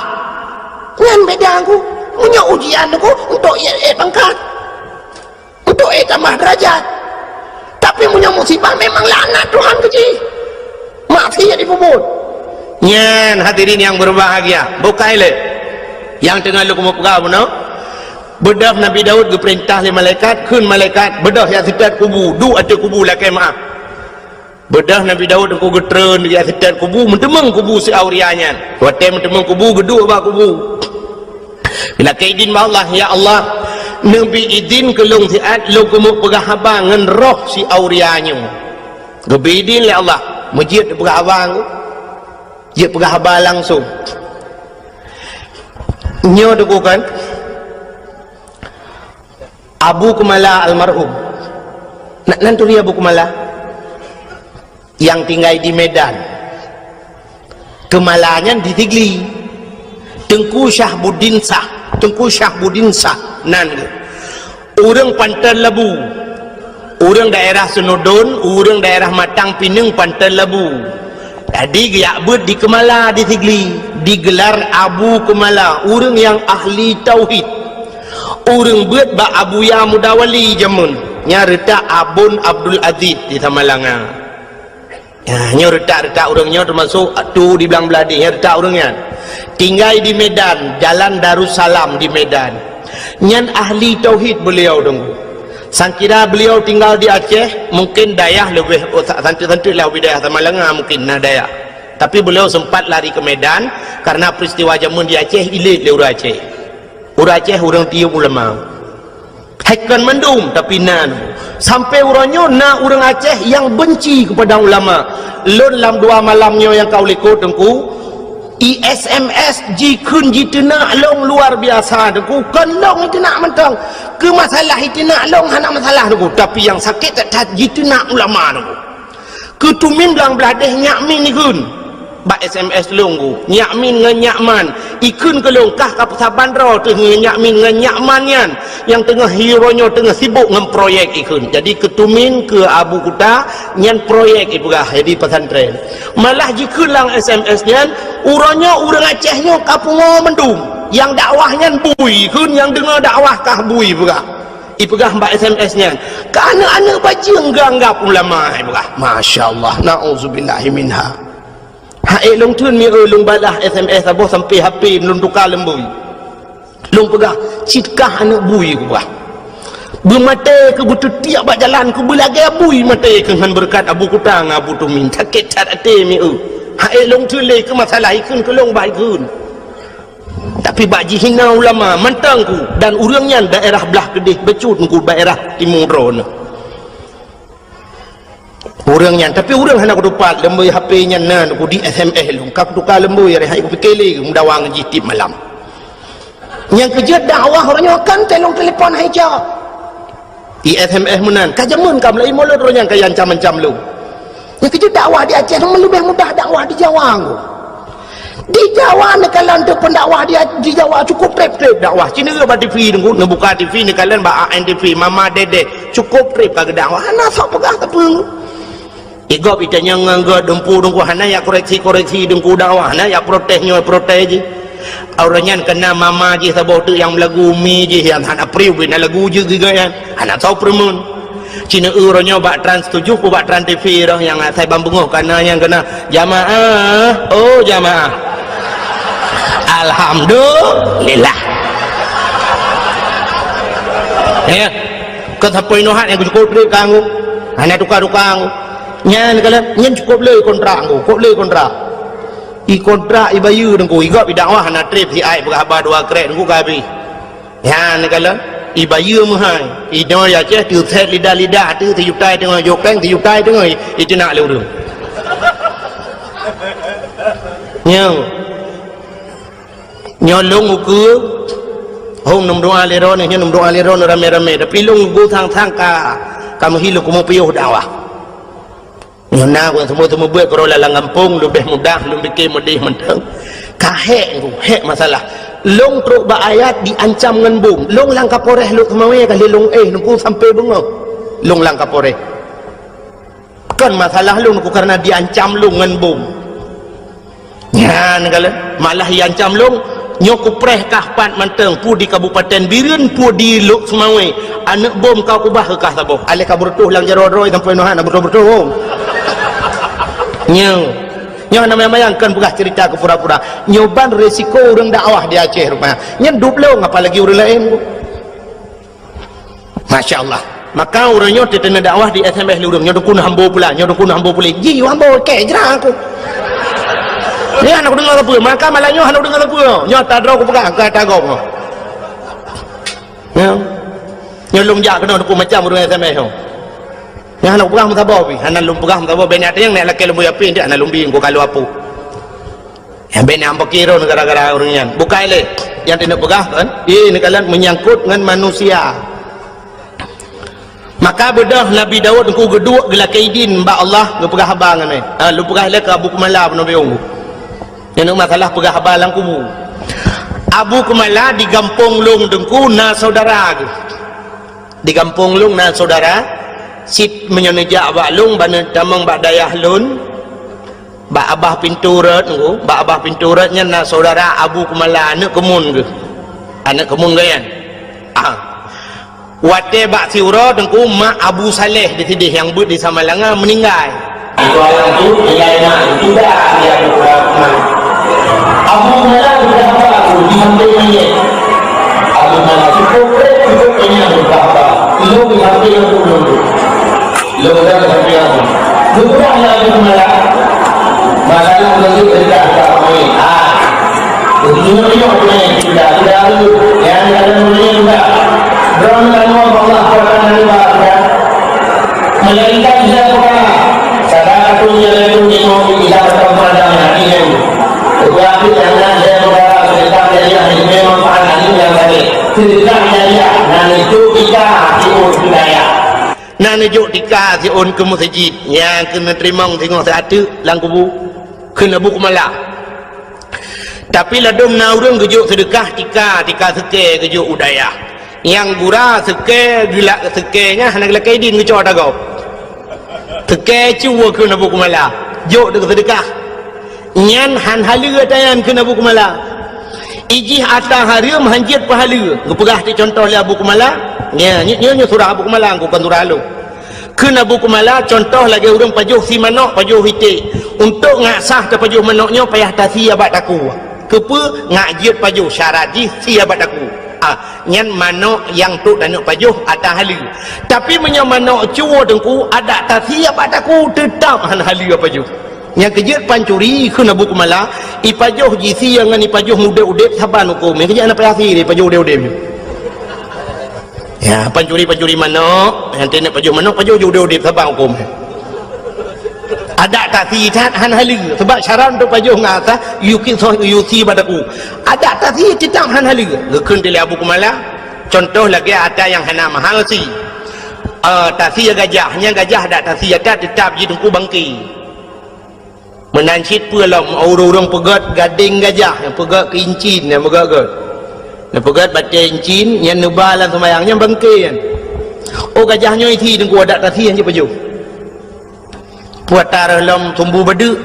Nyan beda ku. Meunyoe ujian ku untuk ék, ék pangkat, untuk ék tamah derajat. Tapi meunyoe musibah memang laknat Tuhan keu jih. Maksiat jipeubuet. Nyan hadirin nyang berbahagia, bukai lé. Nyang teungoh lôn keumeung peugah bunoe, beudôh Nabi Daud geupeurintah lé malaikat, kheun malaikat, "Beudôh jak seutet kubu, duek ateueh kubu lakèe meu'ah." Beudôh Nabi Daud teungku geutreun jak seutet kubu, meuteumeung kubu si Auria nyan. Watèe meuteumeung kubu, geuduek bak kubu. Lakèe idin bak Allah, "Ya Allah, neubi idin keu lôn siat lôn keumeung peugah haba ngon roh si Auria nyoe." Geubi idin lé Allah, meujeuet peugah haba nyoe. Jeuet peugah haba langsung. Nyoe teungku kan, Abu Keumala almarhum. Na, nan turi Abu Keumala? Nyang tinggai di Medan. Keumala nyan di Sigli. Teungku Syahbuddin Syah. Teungku Syahbuddin Syah. Nan geuh. Ureueng Panton Labu. Ureueng daerah Seunudon, ureueng daerah Matang Pineung Panton Labu. Jadi geujak beuet di Keumala di Sigli, digelar Abu Keumala, ureueng nyang ahli tauhid. Ureueng beuet bak Abuya Mudawali jameun, nyan reutak Abon Abdul Aziz di Samalanga. Ya, nyoe reutak-reutak ureueng nyoe teumasok tu di Blang Bladeh, nyoe reutak ureueng nyan. Tinggai di Medan, Jalan Darussalam di Medan. Nyan ahli tauhid beliau teungku. Sangkira beliau tinggal di Aceh, mungkin dayah leubeh, oh, sa-, santeuk-santeuk lah wilayah Samalanga mungkin na dayah. Tapi beliau sempat lari ke Medan karena peristiwa jameun di Aceh ilét lé ureueng Aceh. Ureueng Aceh ureueng tiyeub ulama. Hai kon mandum, tapi na. Sampai uroe nyoe na ureueng Aceh nyang benci kepada ulama. Lôn lam dua malam nyoe nyang ka u likot teungku, i S M S jikheun jiteunak lôn luar biasa teungku. Kon lôn iteunak mantong. Keu masalah iteunak lôn hana masalah teungku, tapi nyang sakét that-that jiteunak ulama teungku. Keu tumin Blang Bladeh nyak min ikheun. Bak S M S lôn ku, nyak min ngon nyak man. Ikheun keu lôn kah ka peusaban droe teuh ngon nyak min ngon nyak man nyan, nyang teungoh hi uroe nyoe teungoh sibok ngon proyek ikheun. Jadi keu tumin keu Abu Kuta nyan proyek ipeugah jadi pesantren. Malah jikheun lam S M S nyan, uroe nyoe ureueng Aceh nyoe ka pungo mandum. Nyang dakwah nyan bui, kheun nyang deungoe dakwah kah bui peugah. Ipeugah bak S M S nyan, "Keu aneuk-aneuk bajeueng geuanggab ulama," ipeugah. Masya Allah, na'udzubillahi minha. Hai lôn theun mi eu lôn balah S M S saboh sampai H P lôn tuka leumbui. Lôn peugah, "Cit kah aneuk bui," kupeugah. "Beumaté keu beuteutiek bak jalan keu beulagèe bui maté keu ngon beureukat Abu Kuta ngon Abu Tumin." Sakét that até mi eu. Hai lôn theun lé keu masalah ikheun keu lôn bah ikheun. Tapi bak jihina ulama mantong ku, dan ureueng nyan daerah blah keudeh bacut ku daerah timu droeneuh. Ureueng nyan, tapi ureueng hana kutupat, leumbui H P nyan na ku di S M S lôn, ka kutuka leumbui, hari hai kupike lé meudawa ngon jih tiep malam. Nyang keujeuet dakwah uroe nyoe kan telong telepon hai jak. I S M S meunan, ka jameun ka meulaie mulod roh nyan ka ancam-ancam lôn. Nyang keujeuet dakwah di Aceh nyoe leubeh mudah dakwah di Jawa nyoe. Di Jawa neukalon teuk pendakwah di, di Jawa cukup treb-treb dakwah. Ci neureuek bak T V teungku, neubuka T V neukalon bak A N T V, Mama Dedeh, cukup treb ka geudakwah. Hana sok peugah sapeue. Igob itanyong ngon gob dumpu teungku, hana jak koreksi-koreksi teungku dakwah, hana jak protes nyoe protes jih. Uroe nyan keunan mama jih saboh teuk nyang meulagu, mi jih nyang hana priu bina lagu jeuet geuh nyan. Hana soe peureumeun. Ci neureuek uroe nyoe bak Trans tujoh, bak Trans T V roh nyang asai ban beungoh kana nyang keunan, "Jamaah, oh jamaah." Alhamdulillah. Ya. Keu sapeue inoe hat nyang cukup treb kanggo. Hana tuka-tuka kanggo. Nyan kalon, nyan cukup le kontrak kanggo, cukup le kontrak. I kontrak ibayeue teungku, igob idakwah hana treb, si ai peugah haba dua krek teungku ka habéh. Nyan kalon, ibayeue meuhai. Inoe di Aceh teuset lidah-lidah teuh, sijuta teungoh jok péng, sijuta teungoh iteunak lé ureueng. Nyoe. Nyoe lôn ukeue, hom neumeudoa lé droeneuh, nyoe neumeudoa lé droeneuh ramé-ramé. Tapi lôn ukeue sang-sang ka, ka meuhi lôn keumeung piôh dakwah. Nyoe na ureuëng seumeubeuet-seumeubeuet keudroe lam gampông, leubeh mudah lôn pike meudeh mantong. Ka hék, hék masalah. Lôn trok bak ayat diancam ngon bom. Lôn lam Kapolres Lhokseumawe ka lheueh lôn éh, Teungku, sampoe beungoh. Lôn lam Kapolres. Kon masalah lôn, Teungku, kareuna diancam lôn ngon bom. Nyan kalon, malah iancam lôn, nyoe kupreh kah pat mantong, peue di Kabupaten Bireuen, peue di Lhokseumawe. Aneuëk bom ka kubah keu kah saboh. Aléh ka beureutoh lam jaroe droe sampoe nyoe hana beureutoh-beureutoh. Nyoe, nyoe hana manyang-manyang, kon peugah ceurita keu pura-pura. Nyoe ban resiko ureuëng dakwah di Aceh rupanya. Nyan dup lôn, apalagi ureuëng laén. Masya Allah. Maka ureuëng nyoe teuteuna dakwah di S M S lé ureuëng, nyoe Teungku na hambo pula, nyoe Teungku na hambo pula. Ji hambo kek jra aku. Nyoe hana kudeungoe sapeue, maka malam nyoe hana kudeungoe sapeue. Nyoe tadroe kupeugah, ka tagong. Nyoe. Nyoe lôn jak keunoe Teungku macam ureuëng S M S nyoe. Nyoe hana kupeugah meusaboh pih, hana lôn peugah meusaboh, bèk neutanyong, neulakèe lôn beuyapi, hana lôn bi, Teungku ka lôn apui. Nyang bèk na ampakiro gara-gara ureuëng nyan. Bukai lé. Nyang teuneuk peugah kan? Ié neukalon menyangkut ngon manusia. Maka beudôh Nabi Daud Teungku geuduek geulakèe idin bak Allah geupeugah haba ngon nyan. Ha, lôn peugah lé keu Abu Kumala peunoh biông. Nyan masalah peugah haba lam kubu. Abu Kumala di gampông lôn Teungku na saudara geuh. Di gampông lôn na saudara, cit meunyoe neujak bak lôn, ban neutamong bak dayah lôn, bak abah pintoe rot Teungku, bak abah pintoe rot nyan na saudara Abu Kumala, aneuëk keumun geuh. Aneuëk keumun geuh nyan. Ah. Watèe bak siuroe Teungku, mak Abu Saleh di sidéh nyang beuet di Samalanga meuninggai. Itu ayam tu, tinggal nak, tidak dia berubah. Abu Kumala berubah aku di samping ini. Abu Kumala cukup, cukup kenyang berubah. Lu di samping aku dulu. Lu dah di samping aku. Lu pernah nak Abu Kumala? Masalah tu nanti cerita kat kami. Ah. Begitu juga punya cerita. Tidak ada. Yang ada punya juga. Berapa Allah Taala. Melainkan dia bukan. Saudara tu dia itu di mau tidak bertemu pada hati yang. Tetapi karena dia bukan cerita dia yang memang paham yang tadi. Cerita dia yang itu kita tipu budaya. Na neujok tika siôn keu meuseujid, nyang keuneuk teurimong singoh siat teuk lam kubu, kheun Abu Kumala. Tapi ladôm na ureuëng geujok seudeukah tika, tika seukée geujok u dayah. Nyang gura seukée geulak seukée nyan hana geulakée idin geucok ata gob. Seukée cue kheun Abu Kumala, jok deuk seudeukah. Nyan han haleue ata nyan kheun Abu Kumala. Ijih ata hareuem han jeuet peuhaleue. Geupeugah ti contoh lé Abu Kumala. Nya, nyoe, nyoe, nyoe surah Abu Kumala, kon surah lôn. Kheun Abu Kumala, contoh lagée ureuëng pajoh sie manök, pajoh iték. Untuk ngat sah tapajoh manök nyoe payah tasie bak takue. Keupeue? Ngat jeuet pajoh, syarat jih sie bak takue. Ah, nyan manök nyang trok taneuk pajoh ata haleue. Tapi meunyoe manök cue Teungku, adak tasie bak takue, teutab han haleue pajoh. Nyang keujeuet pancuri kheun Abu Kumala, ipajoh jisie ngon ipajoh udeb-udeb saban huköm. Nyang keujeuet hana payah sie ipajoh udeb-udeb. Ya, pancuri-pancuri manök, nyang teuneuk pajoh manök, pajoh udeb-udeb saban huköm. Adak tasie that han haleue, sebab syarat untuk pajoh ngat sah, yue sie bak takue. Adak tasie teutab han haleue. Geukheun lé Abu Kumala, contoh lagée ata nyang hana mahal sie. Eh, tasie gajah, nyang gajah adak tasie that teutab jih Teungku bangke. Meunan cit peue lom, ureuëng-ureuëng peugét gadeng gajah, nyang peugét keu incin, nyang peugét-gét. Nyang peugét batée incin, nyang neuba lam seumayang, nyang bangke nyan. Oh, gajah nyoe isie Teungku, adak tasie nyan jipajoh. Peue ata reuh lom sumbu badeuk.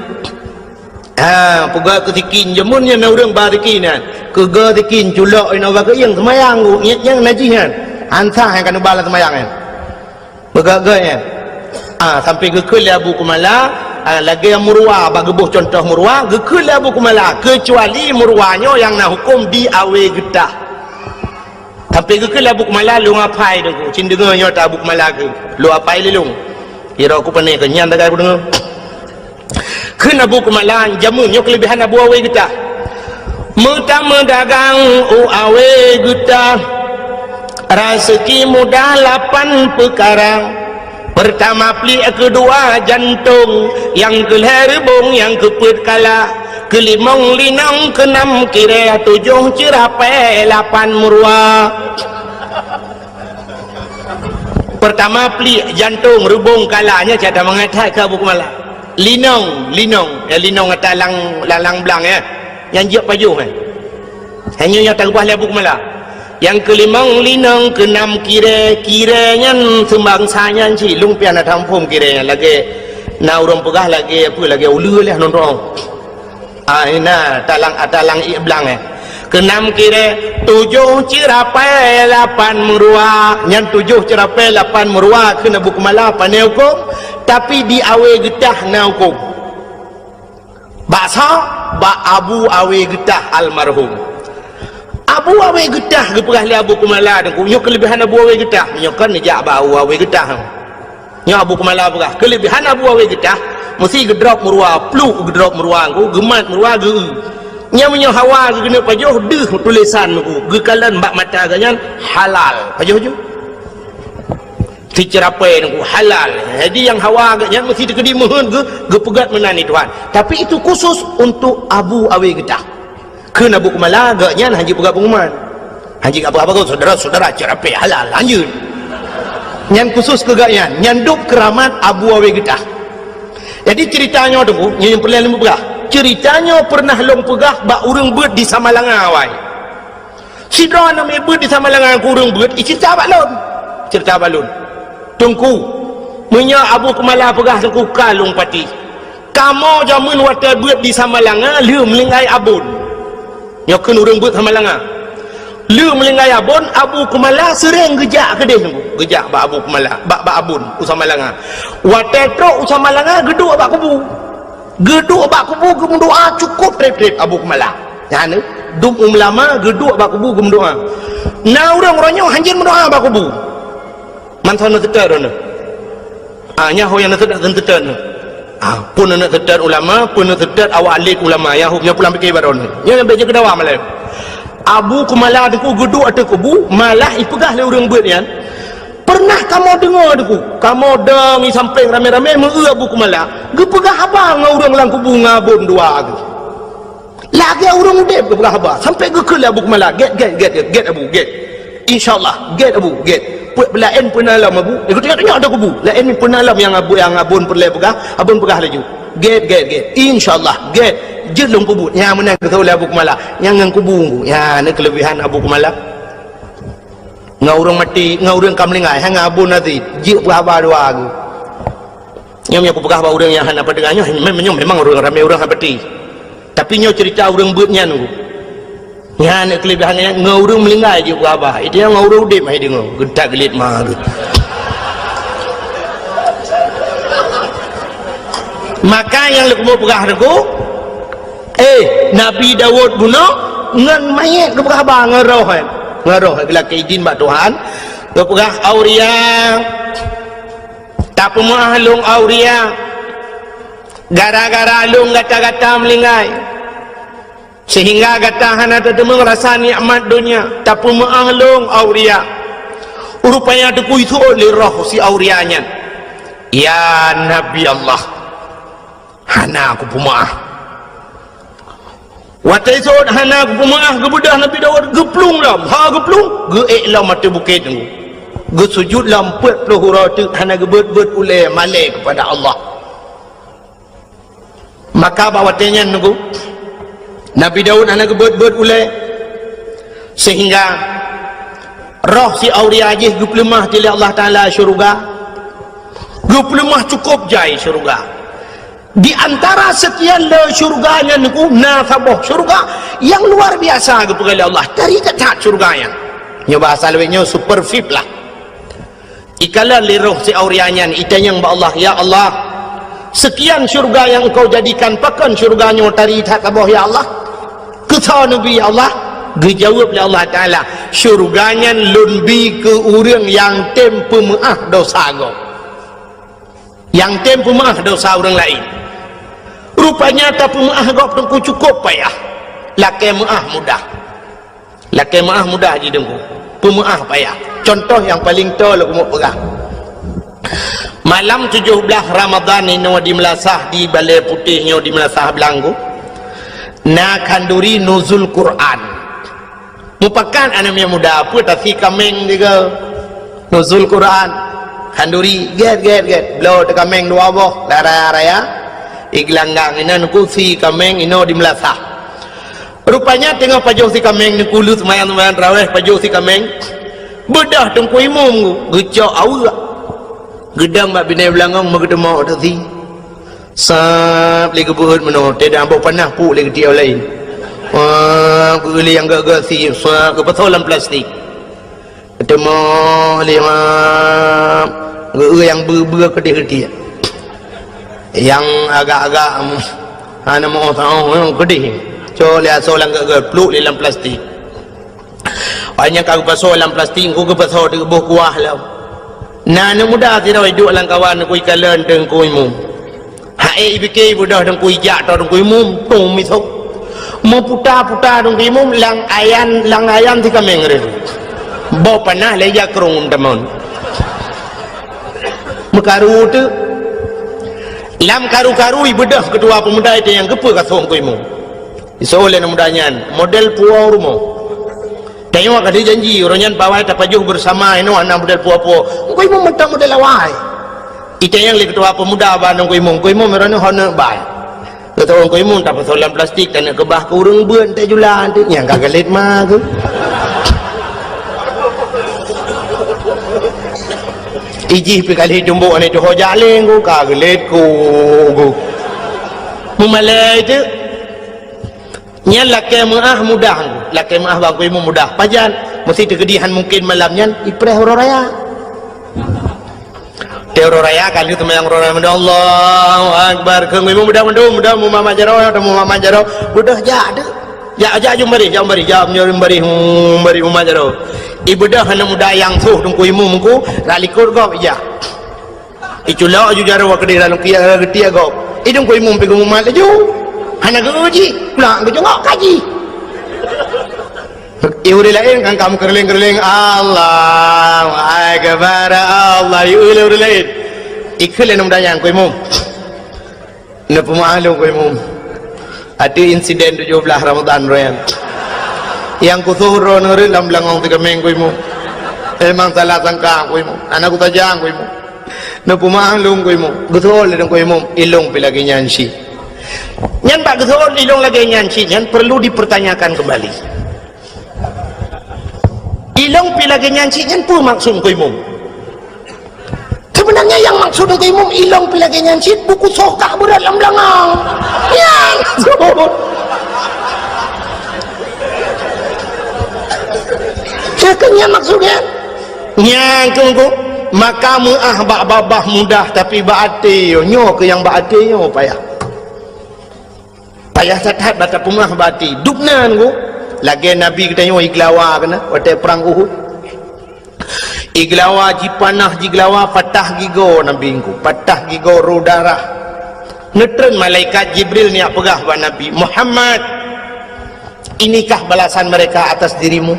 Ha, peugét keu sikin, jameun nyan na ureuëng ba sikin nyan. Keugeue sikin, culok inoe bak keuieng, seumayang, nyan, nyan najih nyan. Han sah nyang ka neuba lam seumayang nyan. Beugét-gét nyan. Ah, sampai geukheun lé Abu Kumala, ah, lagée murwa, bak geuboh contoh murwa, geukheun lé Abu Kumala, keucuali murwa nyoe nyang na huköm di awe geutah. Sampai geukheun lé Abu Kumala, lôn apai Teungku, cit deungoe nyoe ta Abu Kumala kheun, lôn apai lé lôn. Kira ku pane keu nyan tagai ku deungoe. Kheun Abu Kumala, jameun nyoe keuleubehan Abu Awe geutah. Meutameudagang u Awe geutah, raseuki mudah lapan peukara. Peurtama pliek, keudua jantong, nyang keulhée reubong, nyang keupeuet kala, keulimong linong, keunam kirée, tujoh ceurapée, lapan murwa. Peurtama pliek, jantong, reubong, kala, nyan cit ata mangat that keu Abu Kumala. Linong, linong. Ya, linong ata lang, lang, lang blang, ya. Nyang jeuet pajoh, eh. Hanya nyang takeubah lé Abu Kumala. Nyang keulimong linong, keunam kirée, kirée nyan seumbangsa nyan cit. Lôn pih hana taphom kirée nyan. Lagée na ureuëng peugah lagée apa, lagée uleue lé nonton. Ah, ina, talang, talang ié blang, eh. Keunam kirée, tujoh ceurapée, lapan meuruwa. Nyan tujoh ceurapée, lapan meuruwa kheun Abu Kumala, pane hukôm, tapi di Awe Geutah na hukôm. Bak soe? Bak Abu Awe Geutah almarhum. Abu Awe Geutah geupeugah lé Abu Kumala, Teungku, nyoe keuleubihan Abu Awe Geutah. Nyoe kan neujak bak Abu Awe Geutah. Nyoe Abu Kumala peugah, keuleubihan Abu Awe Geutah, meusti geudrop meuruwa, pluk geudrop meuruwa, Teungku, geumat meuruwa, geu-, nyang meunyoe hawa geukeuneuk pajoh, deuh tulésan, Teungku, geukalon bak mata geuh nyan halal. Pajoh ju. Siceurapée, Teungku, halal. Jadi nyang hawa geuh nyan meusti teukeudi meuheuet geu-, geupeugét meunan di Tuhan. Tapi itu khusus untuk Abu Awe Geutah. Kheun Abu Kumala, geuh nyan hanjeuet peugah pengumuman. Hanjeuet peugah apa-apa, saudara-saudara, ceurapée halal, lanjut. Nyan khusus keu geuh nyan, nyan dub keuramat Abu Awe Geutah. Jadi ceurita nyoe, Teungku, nyoe nyang peureulée lôn peugah. Ceurita nyoe peureunah lôn peugah bak ureuëng beuet di Samalanga awai. Sidroe aneuk miet beuet di Samalanga keu ureuëng beuet, iceurita bak lôn. Ceurita bak lôn. Teungku, meunyoe Abu Kumala peugah, Teungku, ka lôn pati. Kamoe jameun watée beuet di Samalanga, lheueh meulinggai abon. Nyoe kheun ureuëng beuet Samalanga. Lheueh meulinggai abon, Abu Kumala seuréng geujak keudeh, Teungku. Geujak bak Abu Kumala, bak, bak abon, u Samalanga. Watée trok u Samalanga, geuduek bak kubu. Geuduek bak kubu geumeudoá cukôp treb-treb Abu Kumala. Nyan, dum ulama geuduek bak kubu geumeudoá. Na ureuëng uroe nyoe hanjeuet meudoá bak kubu. Mantong na teutet droeneuh. Ah, nyan ho nyang na teutet, na teutet nyoe. Ah, pun na teutet ulama, pun na teutet awak alim ulama, nyang ho nyang pulang pike bak droeneuh. Nyan nyang bék jeuet keu dawa malam. Abu Kumala Teungku geuduek ateueh kubu, malah ipeugah lé ureuëng beuet nyan, Peureunah kamoe deungoe, Teungku, kamoe dong i sampéng ramé-ramé meu-eu Abu Kumala geupeugah haba ngon ureuëng lam kubu ngon abon dua geuh. Lagée ureuëng udeb geupeugah haba, sampoe geukheun lé Abu Kumala, "Gét, gét, gét, gét, gét, Abu, gét. Insya Allah, gét, Abu, gét. Peuet beulaén peue na lom, Abu." Eh, geutanyoe-tanyoe ateueh kubu. Laén peue na lom nyang abu, nyang abon peureulée peugah, abon peugah laju. "Gét, gét, gét. Insya Allah, gét. Jeuet lom kubu." Nyang meunan geuteupeue lé Abu Kumala. Nyang ngon kubu, nyan na keuleubihan Abu Kumala. Ngon ureuëng maté, ngon ureuëng ka meuninggai, hana abon até, jeuet peugah haba dua geuh. Nyoe meunyoe kupeugah bak ureuëng nyang hana peudeungoe, nyoe mem-, nyoe memang ureuëng ramé ureuëng hana peuti. Tapi nyoe ceurita ureuëng beuet nyan, nyan keuleubihan nyan, ngon ureuëng meuninggai jeuet peugah haba. Itu nyang ngon ureuëng udeb hai deungoe, geutak geulet ma geuh. Maka nyang leukumu peugah Teungku, Eh, Nabi Daud bunoe ngon manyét geupeugah haba ngon roh, eh. Ngon roh, eh, geulakée idin bak Tuhan. Geupeugah, "Auria, tapeumeuáh lôn, Auria. Gara-gara lôn gata-gata meuninggai. Seuhingga gata hana tateumeung rasa nikmat donya. Tapeumeuáh lôn, Auria." Rupanya Teungku iseuôt lé roh si Auria nyan, "Ya Nabi Allah, hana kupeumeuáh." Watée sot hana kupeumeuáh, geubeudôh Nabi Daud, geuplueng lom. Ha geuplueng, geuék lom ateueh bukét Teungku. Geusujut lom peuet ploh uroe teuk, hana geubeuet-beuet ulée malée keupada Allah. Maka bak watée nyan Teungku, Nabi Daud hana geubeuet-beuet ulée, seuhingga roh si Auria jih geupeuleumah lé Allah Taala syeuruga. Geupeuleumah cukôp jai syeuruga. Di antara seukian le syeuruga nyan Teungku, na saboh syeuruga nyang luar biasa geupeugah lé Allah. Tari that-that syeuruga nyan. Nyoe bahasa lawét nyoe super V I P lah. Ikalon lé roh si Auria nyan, itanyong bak Allah, "Ya Allah, seukian syeuruga nyang Engkau jadikan, pakon syeuruga nyoe tari that saboh, ya Allah? Keusoe neubi, ya Allah?" Geujaweueb lé Allah Taala, "Syeuruga nyan Lôn bi keu ureuëng nyang tem peumeuáh dosa gob." Nyang tem peumeuáh dosa ureuëng laén. Rupanya tapeumeuáh gob Teungku cukôp payah. Lakée meuáh mudah. Lakée meuáh mudah jih Teungku. Peumeuáh payah. Cuntoh nyang paleng toe lôn keumeung peugah. Malam tujoh blaih Ramadhan inoe di Meulasah, di Balée Putéh nyoe di Meulasah Blang Teungku, na khanduri nuzul Quran. Mupakat aneuk miet muda, peue tasi kaméng tiga. Nuzul Quran. Khanduri, gét, gét, gét. Bloe teukaméng dua boh, lara raya. I geulanggang inan ku si kaméng inoe di meulasah. Rupanya teungoh pajoh si kaméng, neukulu seumayang-seumayang taraweh, pajoh si kaméng. Beudôh Teungku Imum geucok aweuek. Geudong bak binéh beulangong meugeuteumok teuk si. Sab lé geubeuet meunoe, teudah boh panah puk lé geutiek laén. Wah, geueu lé nyang geuh-geuh si, sab geupeusoe lam plastik. Teumoh lé ma geu-eu nyang beu-beu keudeh-keudeh. Nyang agak-agak, hana meu-oh saôh nyang keudeh. Cok lé asoe lam geu-eu, pluek lé lam plastik. Óh nyang ka geupasoe lam plastik, ku geupasoe di boh kuah lom. Na aneuk muda sidroe duek lam kawan ku ikalon Teungku Imum. Hai, ibike ibeudôh Teungku, ijak tô Teungku Imum, tum misok. Meuputa-puta Teungku Imum, lam ayan, lam ayan si kaméng reuh. Boh panah lé jakrong tamon. Meukaru teuk. Lam karu-karu ibeudôh keutua peumuda itu nyang geupeu kasôk Teungku Imum. Isoe lé aneuk muda nyan, model puwoe rumoh. Tanyoe ka dijanji, uroe nyan pawai tapajoh beusama, inoe hana model puwoe-puwoe. Teungku Imum mantong model awai. Itanyong lé keutua peumuda bak Teungku Imum, "Teungku Imum, uroe nyoe hana bai." Kata Teungku Imum, "Tapasoe lam plastik, taneuk keubah keu ureueng beuet, tajula." Nyang ka geulet ma geuh. Ijih pi kali tumbok aneuk tuho jaleng ku, ka geulet ku, ku. Meumalée teuk. Nyan lakée meuáh mudah, lakée meuáh bak Teungku Imum mudah. Pajan? Meuseuti keudeh han mungken malam nyan ipreh uroe raya. Di uroe raya ka lheueh seumayang uroe raya, Allahu Akbar. Keu Teungku Imum mudah mandum, mudah mumat jaroe, mumat jaroe. Beudôh jak teuk. Jak, jak jom baréh, jak baréh, jak jom baréh, hmm, baréh mumat jaroe. Ibeudôh aneuk muda nyang sôh Teungku Imum ku, rot likot gob ijak. Iculok aju jaroe keudeh lalu kia geutiek gob. I Teungku Imum pi geumumat laju. Hana geu-eu jih, pulang geujongok kaji. I ureueng laén kan ka meukeureuléng-keureuléng, "Allahu Akbar, Allah." I ureueng laén. Ikheun lé aneuk muda nyan, "Teungku Imum, neupeumeuáh lôn, Teungku Imum. Ateueh insiden tujoh blaih Ramadhan uroe nyan. Nyang kusôh droeneuh rot lam beulangong si kaméng, Teungku Imum. Memang salah sangka, Teungku Imum. Hana kusaja, Teungku Imum. Neupeumeuáh lôn, Teungku Imum." Geuseuôt lé Teungku Imum, "Ilôn pi lagée nyan cit." Nyan bak geuseuôt ilôn lagée nyan cit nyan perlu dipertanyakan kembali. Ilôn pi lagée nyan cit nyan peue maksud Teungku Imum? Sebenarnya nyang maksud Teungku Imum, ilôn pi lagée nyan cit, buku soe ka beurot lam beulangong. Nyan maksud. Nyan keuh nyan maksud nyan. Nyan keuh, maka meuáh bak babah mudah, tapi bak até nyoe, nyoe keuh nyang bak até nyoe payah. Payah that-that bak tapeumeuáh bak até. Dubna Teungku, lagée Nabi geutanyoe igeulawa keunan watée prang Uhud. Igeulawa jipanah, jigeulawa, patah gigoe Nabi Teungku, patah gigoe, rô darah. Neutreun malaikat Jibril neujak peugah bak Nabi, "Muhammad, inikah balasan mereka atas dirimu?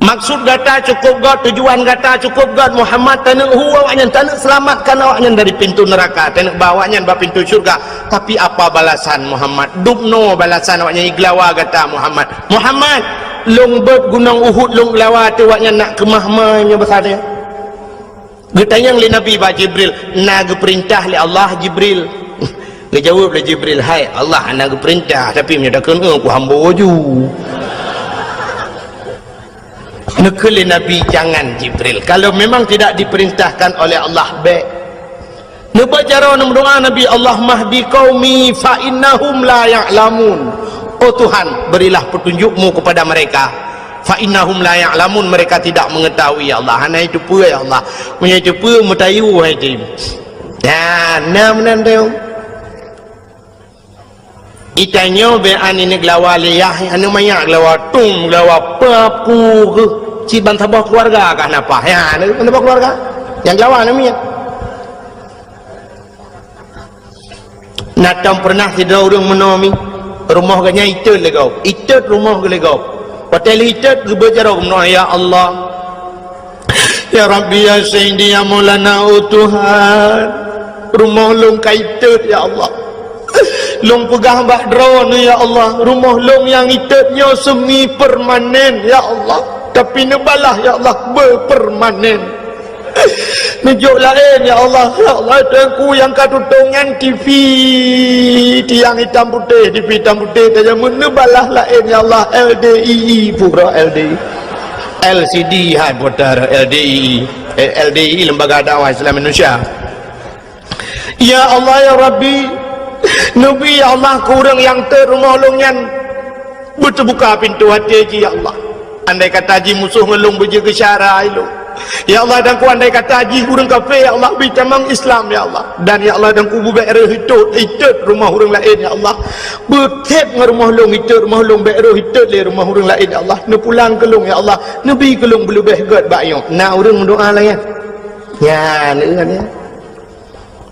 Maksud gata cukup göt, tujuan gata cukup göt, Muhammad, taneuk hu awaknyan, taneuk seulamatkan awaknyan dari pintu neuraka, taneuk ba awaknyan bak pintu syurga. Tapi apa balasan, Muhammad? Dubnoe balasan awaknyan igeulawa gata, Muhammad. Muhammad, lôn beuet gunong Uhud lôn geulawa ateueh awaknyan nak keumah ma nyoe basa nyan." Geutanyong lé Nabi bak Jibril, "Na geupeurintah lé Allah, Jibril?" Geujaweueb lé Jibril, "Hai Allah, hana geupeurintah, tapi meunyoe takheun, eh, kuhambo ju." Neukheun lé Nabi, "Jangan, Jibril. Kalau memang tidak diperintahkan oleh Allah, bék." Neubaca jaroe neumeudoá Nabi, "Allahumma hdi qaumi fa innahum la ya'lamun." Oh Tuhan, berilah petunjuk-Mu kepada mereka. "Fa innahum la ya'lamun," mereka tidak mengetahui, ya Allah. Hana jiteupeue, ya Allah. Meunyoe jiteupeue, meutayue hai jih. Nah, na meunan teuh. Itanyoe beuan ineuk geulawa lé yah, aneuk manyak geulawa, tum geulawa, papu geuh. Cit ban saboh keuluwarga kah na paih. Ya, na ban saboh keuluwarga. Nyang geulawa aneuk miet. Na tom peureunah sidroe ureueng meunoe mi, rumoh geuh nyan itot lé gob, itot rumoh geuh lé gob. Watée lheueh itot geubeuet jaroe meunoe, "Ya Allah, ya Rabbi, ya Sayyidi, ya Maulana, oh Tuhan, rumoh lôn ka itot, ya Allah. Lôn peugah bak Droeneuh, ya Allah, rumoh lôn nyang itot nyoe semi permanen, ya Allah, tapi neubalah, ya Allah, beupermanen." Neujok laén, ya Allah. Ya Allah, Teungku nyang ka tutong nyan T V, tiang hitam putéh, T V hitam putéh, tajak meuneubalaih laén, ya Allah, L D I I, pura L D I. L C D hai putar, L D I I. Eh, L D I I, Lembaga Dakwah Islam Indonesia. Ya Allah, ya Rabbi, neubi, ya Allah, keu ureuëng nyang teuk rumoh lôn nyan beuteubuka pintoe até jih, ya Allah. Andai kata jih musoh ngon lôn beujeuet keu syara ilôn, ya Allah, dan ku andai kata jih ureuëng kafé, ya Allah, bri tamong Islam, ya Allah. Dan, ya Allah, dan ku beubék rhöh itot, itot rumoh ureuëng laén, ya Allah. Beutheb ngon rumoh lôn itot rumoh lôn, bék rhöh itot lé rumoh ureuëng laén, ya Allah. Neupulang keu lôn, ya Allah. Neubi keu lôn beuleubeh gét bak nyoe. Na ureuëng meudoá lagée nyan. Nyan, nyan.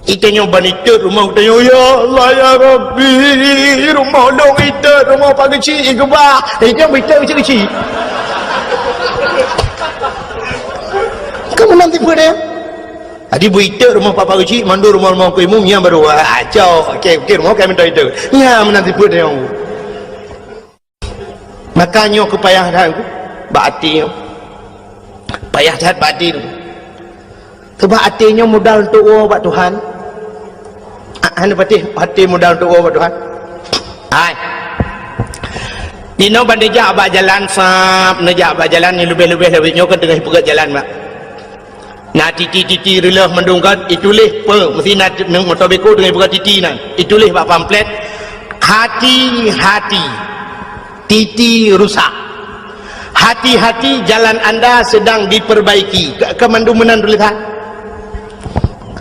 Itanyoe ban itot rumoh, itanyoe, "Ya Allah, ya Rabbi, rumoh lôn itot, rumoh Pak Geuchik igeubah." Itanyoe ban itot keuchik-keuchik. Ka meunan tipe deh. Jadi beu itot rumoh Pak Geuchik, mandum rumoh-rumoh Teungku Imum, nyan baru, ah, cok. Okey, okey, rumoh kami minta itot. Nyan meunan tipe deh. Maka nyoe keu payah that bak até nyoe. Payah that bak até nyoe. Sebab até nyoe modal untuk woe bak Tuhan. A-, hana patéh até modal untuk woe bak Tuhan. Hai. Di noe ban neujak bak jalan sab, neujak bak jalan nyang leubeh-leubeh lawét nyoe kan teungoh peugét jalan bak. Na titi-titi reuloh mandum kan, ituléh peue, meusti na t-, moto beko teungoh buka titi nyan. Ituléh bak pamflet, "Hati-hati, titi rusak. Hati-hati, jalan anda sedang diperbaiki." Ke, ke mandum meunan tulisan.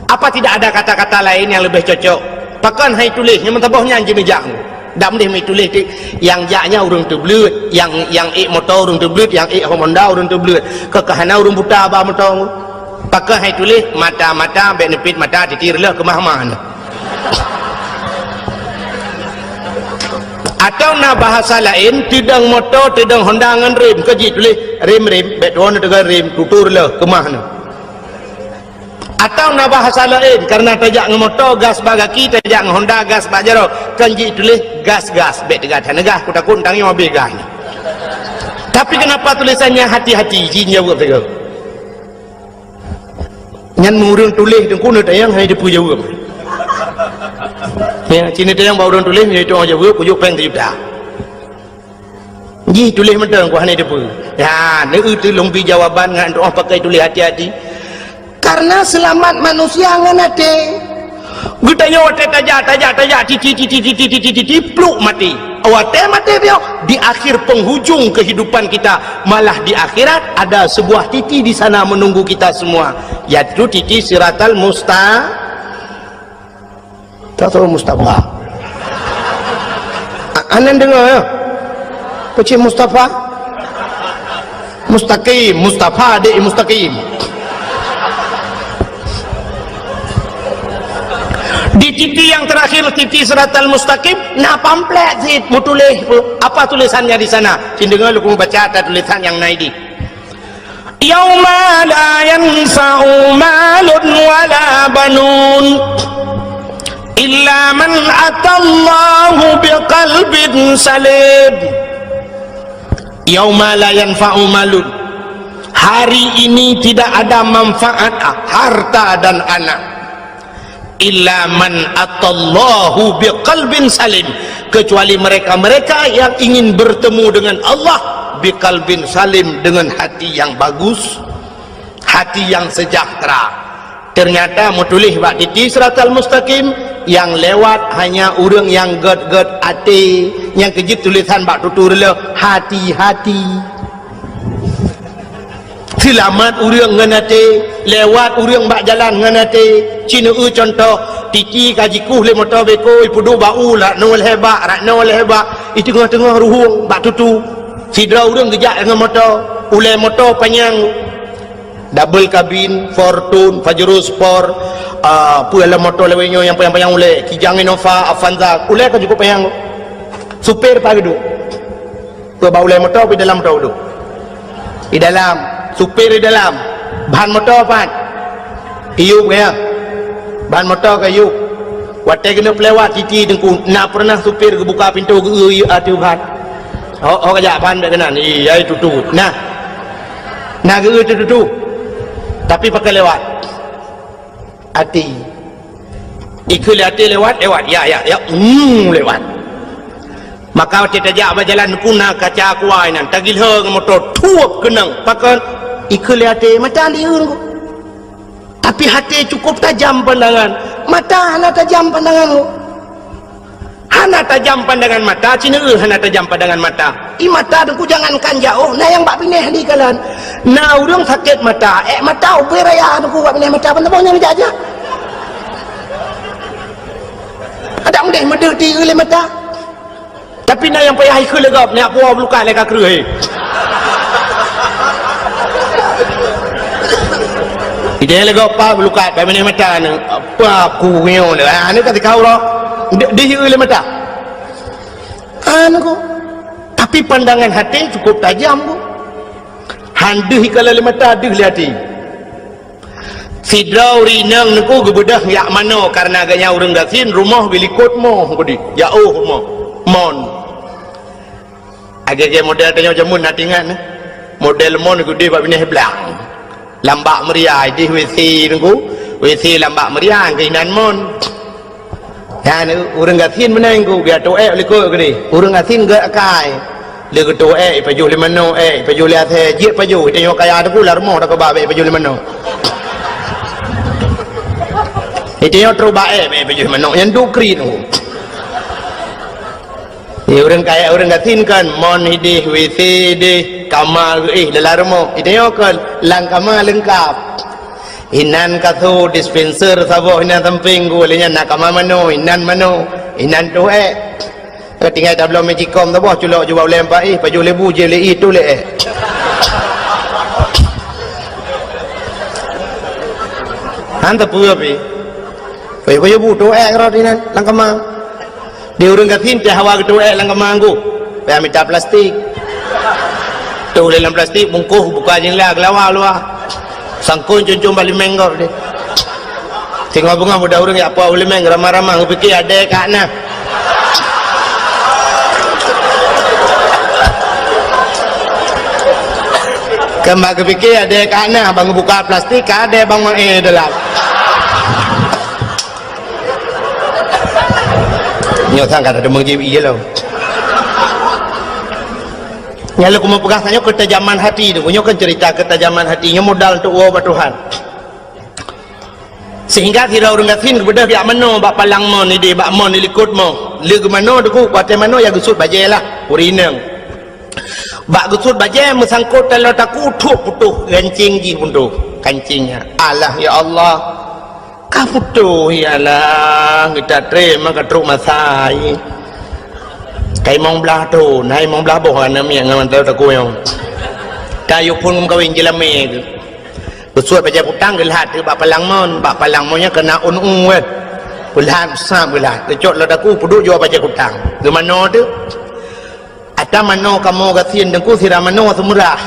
Apa tidak ada kata-kata lain yang lebih cocok? Pakon hai tuléh, nyang meusaboh nyan jeuet neujak. Dak meudeh meutuléh ti, nyang jak nyan ureuëng teubleuet, nyang, nyang ék moto ureuëng teubleuet, nyang ék Honda ureuëng teubleuet. Keu ka hana ureuëng buta ba moto. Pakon hai tuléh, mata-mata, bék neupit mata, titi reuloh keumah-mah nyoe. Atau na bahasa laén, teudong moto, teudong Honda ngon rem, keu jituléh rem-rem, bék tuwoe neuteugon rem, tutu reuloh keumah nyoe. Atau na bahasa laén, karena tajak ngon moto, gas bak gaki, tajak ngon Honda, gas bak jaroe, kan jituléh gas-gas, bék teuga that neugas, kutakot tangieng habéh gas nyan. Tapi kenapa tulisannya hati-hati, jin jaweueb sigoe. Nyan meu ureuëng tuléh teungku neutanyong hana jiteupeue jaweueb. Ya, ci neutanyong bak ureuëng tuléh, nyoe itu jaweueb, kujok péng sijuta. Jih tuléh mantong, ku hana teupeue. Ya, neu teuh lôn bi jawaban ngon doa pakai tuléh hati-hati. Karena selamat manusia ngon até. Geutanyoe watée tajak, tajak, tajak, titi, titi, pluk mati. Watée maté bioe, di akhir penghujung kehidupan kita, malah di akhirat ada sebuah titi di sana menunggu kita semua, yaitu titi Siratal Musta-, Tak tahu Mustafa. A-, aneuk dengar ya? Pecik Mustafa? Mustaqim, Mustafa adik Mustaqim. Di titi yang terakhir, titi Siratal Mustaqim, na pamflet sit meutuléh. Apa tulisannya di sana? Cin dengar lu baca atas tulisan yang naik di. Yauma la yanfa'u malun wala banun illa man atallaha biqalbin salim. Yauma la yanfa'u malun. Hari ini tidak ada manfaat harta dan anak. Illa man atallaha biqalbin salim, kecuali mereka-mereka yang ingin bertemu dengan Allah biqalbin salim, dengan hati yang bagus, hati yang sejahtera. Ternyata meutuléh bak titi Siratal Mustaqim, yang lewat hanya ureuëng nyang gét-gét até, nyang keu jeuet tulisan bak tutu reuloh, hati-hati. Seulamat ureuëng ngon até, lewat ureuëng bak jalan ngon até. Ci neu cuntoh, titi ka jikueh lé moto beko, ipeuduek bak u, rak noe lhée bak, rak noe lhée bak, i teungoh-teungoh ruhueng bak tutu. Sidroe ureuëng geujak ngon moto, ulée moto panyang, double kabin, Fortuner, Pajero Sport, ah, peue lom moto lawét nyoe nyang panyang-panyang ulée, Kijang, Innova, Avanza, ulée ka cukup panyang. Supir pat geuduek? Keu bak ulée moto, di dalam moto duduk. Di dalam, supir di dalam. Ban moto pat? Iyup ya. Ban moto ka iyup. Watée keuneuk peulewat titi teungku, na pernah supir geubuka pintoe geu-eu ateueh ban? Ho, ho kajak ban bék keunan. Iya, itu tu. Nah. Na geu-eu tu, tu, tu. Tapi pakon lewat? Até. Ikheun lé até lewat, lewat. Ya, ya, ya. Hmm, lewat. Maka watèe tajak bak jalan ku na kaca kuai nan, tagilhô ngon moto, thuep keunong. Pakon? Ikheun lé até, mata liur ku. Tapi até cukup tajam pandangan, mata hana tajam pandangan ku. Hana tajam pandangan mata, sineuk hana tajam pandangan mata. I mata teungku jangankan jaoh, na nyang bak binéh dikalon. Na ureuëng sakét mata, ék mata ubé raya teungku bak binéh mata, ban saboh nyang jak-jak. Adak meudeh meudeuh di lé mata. Tapi na nyang payah ikheun lé gob, nyak puwoe beulukat lé ka kreueh. Idéh lé gob pa beulukat, bak binéh mata ni. Apa aku nyoe ni? Ah, ni ka tikau roh. Di, di lé mata. Anu ko. Tapi pandangan hati cukup tajam ko. Han deuh ikalon lé mata, deuh lé até. Sidroe ureuëng inong teungku geubeudôh jak manoe, kareuna geuhnyan ureuëng gasien, rumoh geulikot moh keudéh, jaoh rumoh. Mon. Lagèe-lagèe model tanyoe jameun na teuingat, eh. Model mon keudéh bak binéh blang. Lam bak meuria, idéh WC teungku. WC lam bak meuria, keuh inan mon. Nyan ureuëng gasien meunan ku, geutôh ék likot keudéh. Ureuëng gasien gét akai. Lé geutôh ék, ipajoh lé manoe ék, ipajoh lé asèe, jeuet pajoh. Tanyoe kaya teungku lam rumoh takeubah bèk ipajoh lé manoe. Tanyoe trok bak ék, bèk ipajoh lé manoe. Nyan duek kriet teungku. Di ureuëng kaya, ureuëng gasien kan, mon idéh, WC idéh, kama geuéh dalam rumoh. Tanyoe kan, lam kama leungkap. Inan kasô, dispenser saboh inan sampéng ku, lheueh nyan na kama manoe, inan manoe, inan toh ék. Ka tinggai tabloe magicom saboh, culok jubah ulèe paih, pajoh lé bu, jieb lé ié, toh lé ék. Han teupeu pih. Pajoh-pajoh bu, toh ék rot inan lam kama. Di ureuëng gasien teuh hawa geutôh ék lam kama teungku. Payah mita plastik. Tôh lé lam plastik, bungkôh, buka jendela, geulawa luwa. Sangkôn cun-cun bak limeng gob deh. Singoh beungoh muda ureuëng jak puwoe limeng, ramah-ramah, geupiké adèe ka na. Kan bak geupiké adèe ka na, ban geubuka plastik, ka adèe ban maé dalam. Nyoe sang ka teumeujieb ié lom. Nyan lé kumeung peugah tanyoe keutajaman hati tu. Nyoe kan cerita keutajaman hati. Nyoe modal untuk woe bak Tuhan. Sehingga sidroe ureuëng gasien geubeudôh jak manoe bak palang mon idéh, bak mon di likot moh. Lé geumanoe teungku, watèe manoe ya geusut bajèe lah, ureuëng inong. Bak geusut bajèe meusangkot taloe takue, thup putôh gancéng jih putôh. Kancéng nyan. Alah ya Allah. Ka putôh, ya Allah, geuta trép mah ka trok masa, ih. Ka limong blaih thon, hai limong blaih boh aneuk miet ngon mantong takue nyoe. Ka yue phon meukawen jeulamé keuh. Geusuet bajèe kutang geulhat keuh bak palang mon, bak palang mon nyan keunan ôn u kan. Geulhat sab geulhat, geucok lam takue peuduek jua bajèe kutang. Geumanoe teuk. Ata manoe kamoe gasien teungku sira manoe seumeurah.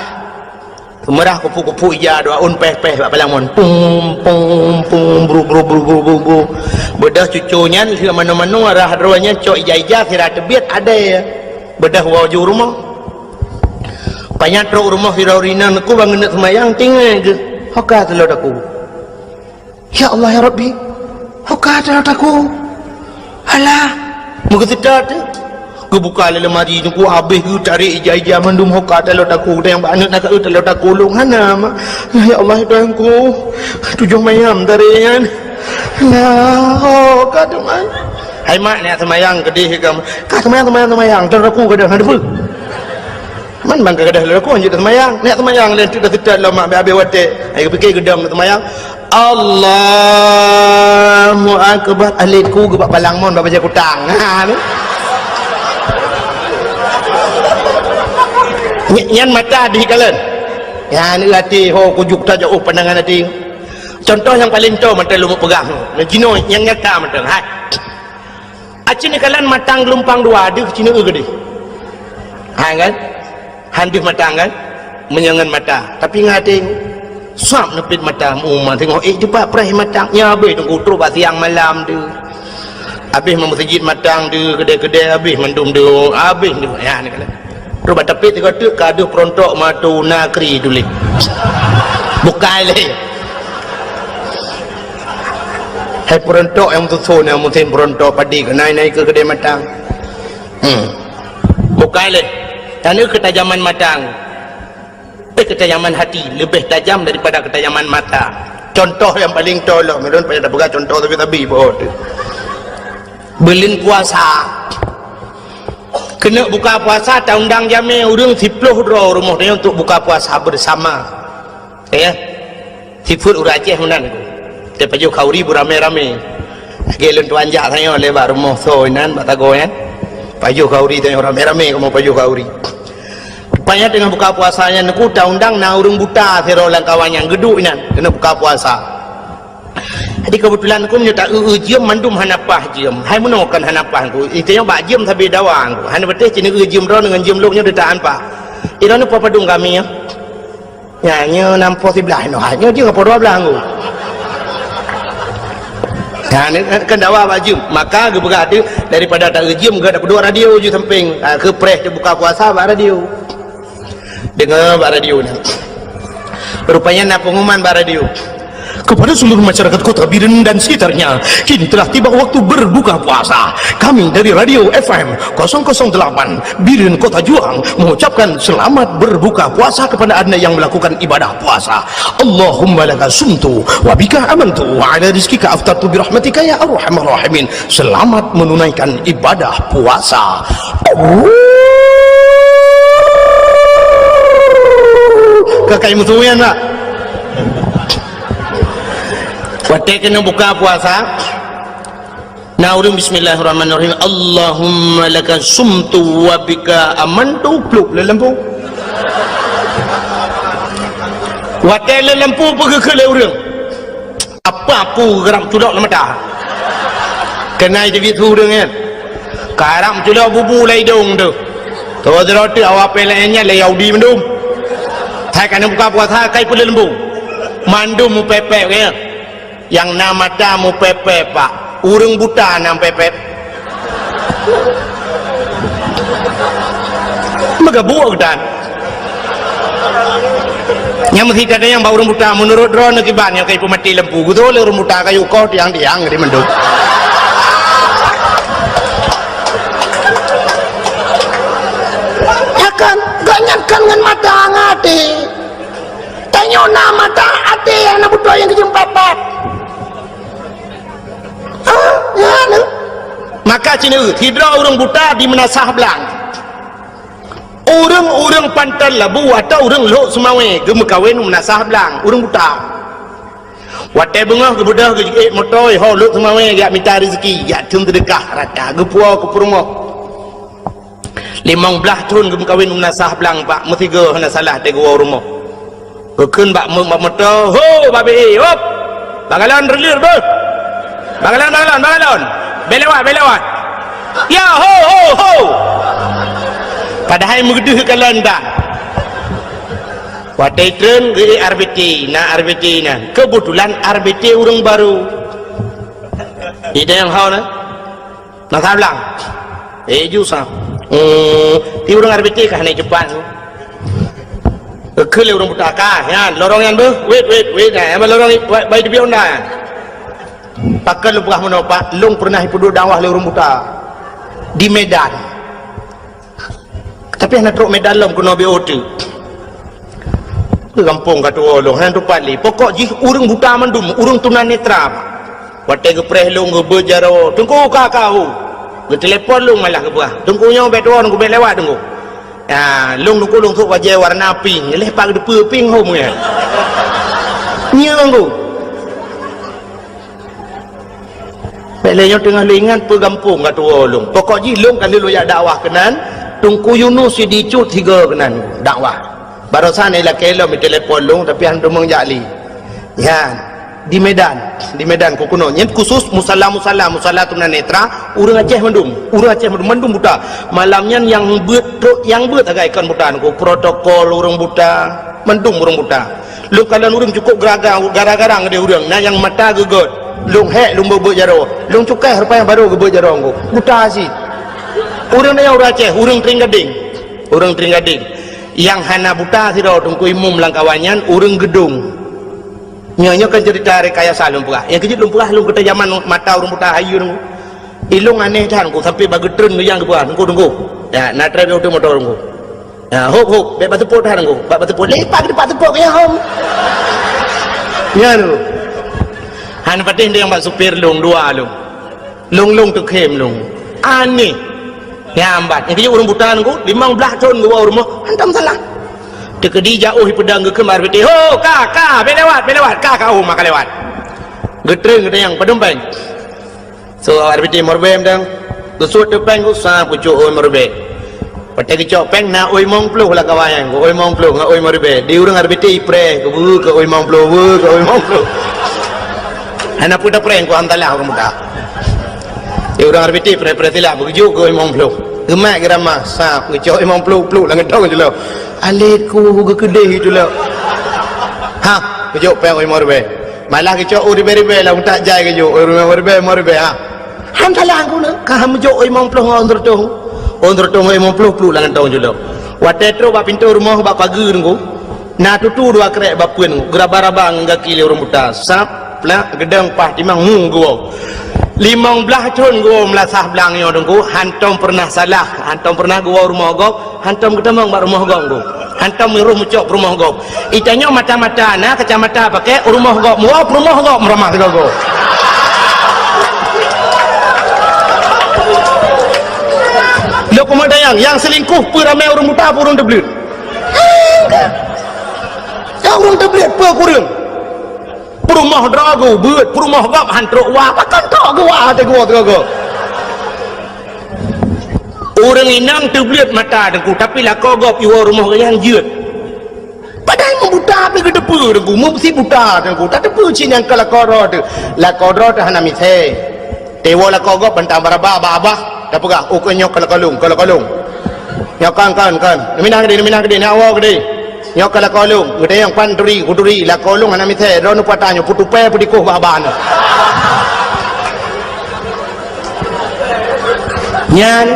Seumeurah kupu-kupu ija dua ôn péh-péh bak palang mon. Pum, pum, pum, bru, bru, bru, bru, bru, bru. Beudôh cuco nyan, sira manoe-manoe rhah droe nyan cok ija-ija sira teubiet adèe. Beudôh woe ju rumoh. Pajan trok rumoh sidroe ureuëng inong teungku ban geuneuk seumayang, tinggai geuh. Ho ka taloe takue. Ya Allah, ya Rabbi, ho ka taloe takue. Alah, meugeuseutôt teuh. Geubuka lé leumari teungku, abéh geutarek ija-ija mandum, ho ka taloe takue. Dan nyang bak aneuk na ka taloe takue lôn hana, mak. Nah, ya Allah, ya Tuhanku, tujoh mayam tarek nyan. Nah, ho ka teuma. Hai mak, neujak seumayang keudéh ka. Ka seumayang, seumayang, seumayang. Taloe takue ka deuh, na teupeue. Man ban ka gadôh lé lakoe hanjeuet seumayang. Neujak seumayang lé teuk, dah seutôt lom mak, abéh watèe. Ai geupiké geudong neujak seumayang. Allahu Akbar. Alet ku geubak palang mon bak bajèe kutang. Ha, ni. Ny-, nyan mata dih kalon. Nyan até ho kujok tajak, oh, pandangan até. Contoh nyang paleng toe mantong lôn peugah. Nah, jinoe nyang nyata mantong. Hai. Aci neukalon matang geulumpang dua deuh ci neueu keudeh. Ha kan? Han deuh matang kan? Meunyoe ngon mata. Tapi ngon até sab neupet mata, uma teungoh ék teupat preh matang. Nyan abéh teungku trok bak siang malam deuh. Abéh meumeuseujid matang deuh, keudè-keudè abéh mandum deuh. Abéh deuh. Ya neukalon. Trok bak tapi tiga teuk ka deuh peurontok matu nakri tuléh. Bukai lé. Hai peurontok nyang meususon, nyang musim peurontok padi keuh, nai-nai keu keudè matang. Hmm. Bukai lé. Nyang neu keutajaman matang. Eh, keutajaman hati lebih tajam daripada keutajaman mata. Contoh nyang paleng toe lom, ulôn payah tapeugah contoh sabe-sabe po teuh. Buleuen puasa. Keuneuk buka puasa, taundang jamé ureuëng siploh droe rumoh tanyoe untuk buka puasa bersama. Ya. Sifeuet ureuëng Aceh meunan. Tapajoh khauri beuramé-ramé. Lagèe lôn tuan jak tanyoe lé bak rumoh soe inan, bak sagoe nyan. Pajoh khauri tanyoe ramé-ramé kamoe pajoh khauri. Rupanya teungoh buka puasa nyan, Teungku, taundang na ureuëng buta sidroe lam kawan nyan geuduek inan keuneuk buka puasa. Jadi keubeutulan Teungku meunyoe ta-eu-eu jeuem mandum hana paih jeuem. Hai meunoe kon hana paih Teungku. Itanyoe bak jeuem sabe dawa Teungku. Hana patéh cit neu-eu jeuem droeneuh ngon jeuem lôn nyoe deuh ta-an paih. Droeneuh padum kami nyoe. Nyan, nyoe nam poh siblaih noh, nyoe jeuem poh dua blaih Teungku. Nyan, kan dawa bak jeuem. Maka geupeugah teuh daripada ta-eu jeuem geuh tapeuduek radio ju sampéng. Ha, keu preh teubuka puasa bak radio. Deungoe bak radio nyan. Rupanya na pengumuman bak radio. Kepada seluruh masyarakat Kota Biren dan sekitarnya, kini telah tiba waktu berbuka puasa. Kami dari Radio F M kosong kosong delapan Biren Kota Juang mengucapkan selamat berbuka puasa kepada Anda yang melakukan ibadah puasa. Allahumma laka sumtu wa bika amantu wa ala rizkika aftartu birahmatika ya arhamar rahimin. Selamat menunaikan ibadah puasa. Kakai musuh nyan tak? Watèe keuneuk buka puasa, na ureuëng bismillahirrahmanirrahim, Allahumma laka sumtu wa bika amantu, pluek lé lampu. Watèe lé lampu peugeukeue lé ureuëng. Apa aku geurap culok lam mata? Keunan teubiet su ureuëng nyan. Karap culok bubu lam idong teuh. Tuwoe sidroe teuk awak pih laén nyan lé Yahudi mandum. Hai ka neubuka puasa kai peuleumbong. Mandum mupepet nyan. Nyang na mata mupepet, Pak. Ureuëng buta na mupepet. Meugabuek geutan. Nyang meusikat nyang bak ureuëng buta, meunurot droeneuh kiban nyang ka ipeumaté lampu, geutoh lé ureuëng buta kayu koh tiang-tiang di mandum. Ya kan, gobnyan kan ngon mata ngon até. Tanyoe na mata até nyang na beutôi nyang geujeuem pat-pat. Ah, ya, na. Maka cit neu, sidroe ureuëng buta di Meunasah Blang. Ureuëng-ureuëng Panton Labu atau ureuëng Lhok Seumawé geumeukawen u Meunasah Blang, ureuëng buta. Watèe beungoh geubeudôh geujeuet moto, ho Lhok Seumawé geujak mita reuzeuki, geujak thon seudeukah rata, geupuwoe keu peurumoh. Limong blaih thon geumeukawen u Meunasah Blang, Pak, meusigoe hana salah teuh geuwoe u rumoh. Geukheun bak meu-, bak moto, "Ho, babeh, hop! Bak galon reuleueh beuh! Bak galon, bak galon, bak galon! Bèk lewat, bèk lewat! Ya, ho, ho, ho!" Padahai meugeudeuh galon dah. Watèe treun geuék R B T, na R B T nyan. Keubeutulan R B T ureuëng barô. Idéh nyang hao na. Meunasah Blang. Eh, ju sa. Hmm, di ureuëng R B T ka hana cepat. Keu lé ureuëng buta ka, nyan, lorong nyan beuh. Wait, wait, wait. Nah, nyang lorong, wait, bai teubiet onda. Pakon lôn peugah meunoe, Pak, lôn peureunah ipeuduek dakwah lé ureuëng buta di Medan. Tapi hana trok Medan lom keunoe B O T. Gampông ka tuwoe lôn, hana tupat lé. Pokok jih ureuëng buta mandum, ureuëng tunanetra. Watèe geupreh lôn geubeuet jaroe, "Teungku, ka, ka, ho." Geutelepon lôn malah geupeugah, "Teungku nyoe bèk tuwoe, Teungku bèk lewat, Teungku." Ya, lôn Teungku lôn sôk bajèe warna pink, lheuh pat geuteupeue pink hom nyan. Nyoe Teungku. Bèk lé nyoe teungoh lôn ingat peue gampông ka tuwoe lôn. Pokok jih lôn ka lheueh lôn jak dakwah keunan, Teungku Yunus Sidicut sigoe keunan dakwah. Barosan ilakèe lom itelepon lôn, tapi han teumong jak lé. Nyan, di Medan, di Medan keu keunoe. Nyan khusus musala-musala, musala tunanetra, ureuëng Aceh mandum, ureuëng Aceh mandum, mandum buta. Malam nyan nyang beuet trok, nyang beuet sagai kon buta, Teungku, protokol ureuëng buta, mandum ureuëng buta. Lôn kalon ureuëng cukôp geugarang, garang-garang deh ureuëng, na nyang mata geugöt. Lôn hék lôn beuet-beuet jaroe. Lôn cukai rupa nyang barô geubeuet jaroe Teungku. Buta cit. Ureuëng nyan ureuëng Aceh, ureuëng Trienggadeng. Ureuëng Trienggadeng. Nyang hana buta sidroe Teungku Imum lam kawan nyan ureuëng Geudong. Nyoe, nyoe kan cerita rekayasa lôn peugah. Nyang keujeuet lôn peugah lôn keutai zaman mata ureuëng buta hayeue nunggu. Ilôn aneh that nunggu sampai bak geutreun ngon nyang geupeugah nunggu, nunggu. Ya, na treb nyang moto nunggu. Ya, hop, hop, bèk bak teupot that nunggu. Bak, bak teupot. Lepak di bak teupot ya hom. Ya nunggu. Han patéh ndeng bak supir lôn dua lôn. Lôn-lôn teukhém lôn. Aneh. Nyambat. Nyang keujeuet ureuëng buta nunggu, limong blaih thon geuwoe rumoh, hantom salah. Teukeudi jak oih peudang geukheun bak R B T, "Ho, ka, ka, bèk lewat, bèk lewat, ka, ka, oh, maka lewat." Geutreun geutanyong, "Padum péng?" So, R B T meuribèe dang. Geusut teuk péng, geusa pucok oih meuribèe. Watèe geucok péng na oih limong ploh lam kawan nyan, oih limong ploh ngon oih meuribèe. Di ureuëng R B T ipreh, keu beu, keu oih limong ploh, beu, keu oih limong ploh. Hana peue tapreh, keu hantalah ureuëng buta. Di ureuëng R B T preh-preh silap, beugeujuk keu oih limong ploh. Geumat geurama, sa, geucok oih limong ploh, pluk lam geutong jilok. Alet ku geukeudeh jilok. Ha, geujok péng oih limong ribèe. Malah geucok oih ribèe-ribèe lam utak jai geujok, oih ribèe-ribèe, limong ribèe, ha. Han salah guna, ka meujok oih limong ploh ngon oih reutôh. Oih reutôh ngon oih limong ploh pluk lam kantong jilok. Watèe trok bak pintoe rumoh bak pageue nunggu, na tutu dua krek bak peuen, geuraba-raba ngon gaki lé ureuëng buta. Sab, plak, geudong, paih, timang, hu, geuwoe. Limong blaih thon geuwoe meulasah blang nyoe nunggu, hantom peureunah salah, hantom peureunah geuwoe rumoh gob, hantom geutamong bak rumoh gob nunggu. Hantom meurôh meucok peurumoh gob. Itanyoe mata-mata na kacamata pakai, rumoh gob meuwoe, peurumoh gob meuramah sigoe-goe. Lôn keumeudayang, nyang seulingkuh peue ramé ureuëng buta, peue ureuëng teubleuet? Nyang ureuëng teubleuet peue kureueng? Peurumoh droe geuh beuet, peurumoh gob han trok wa, pakon trok geuh wa até geuwoe sigoe-goe? Ureuëng inong teubleuet mata teungku, tapi lakoe gob iwoe rumoh geuh nyan jeuet. Padahai meubuta pih geuteupeue teungku, meusi buta teungku, tateupeue cit nyang ka lakoe droe teuh. Lakoe droe teuh hana misé. Teuwoe lakoe gob bantang baraba bak abah, tapeugah, "Oh, keu nyoe keu lakoe lôn, keu lakoe lôn." Nyoe kon, kon, kon. Neuminah keudeh, neuminah keudeh, neuwoe keudeh. Nyoe keu lakoe lôn, geutanyong, "Pan turi, kuturi, lakoe lôn hana misé, droeneuh peue ata nyoe, peutupée peudikoh bak abah nyoe." Nyan,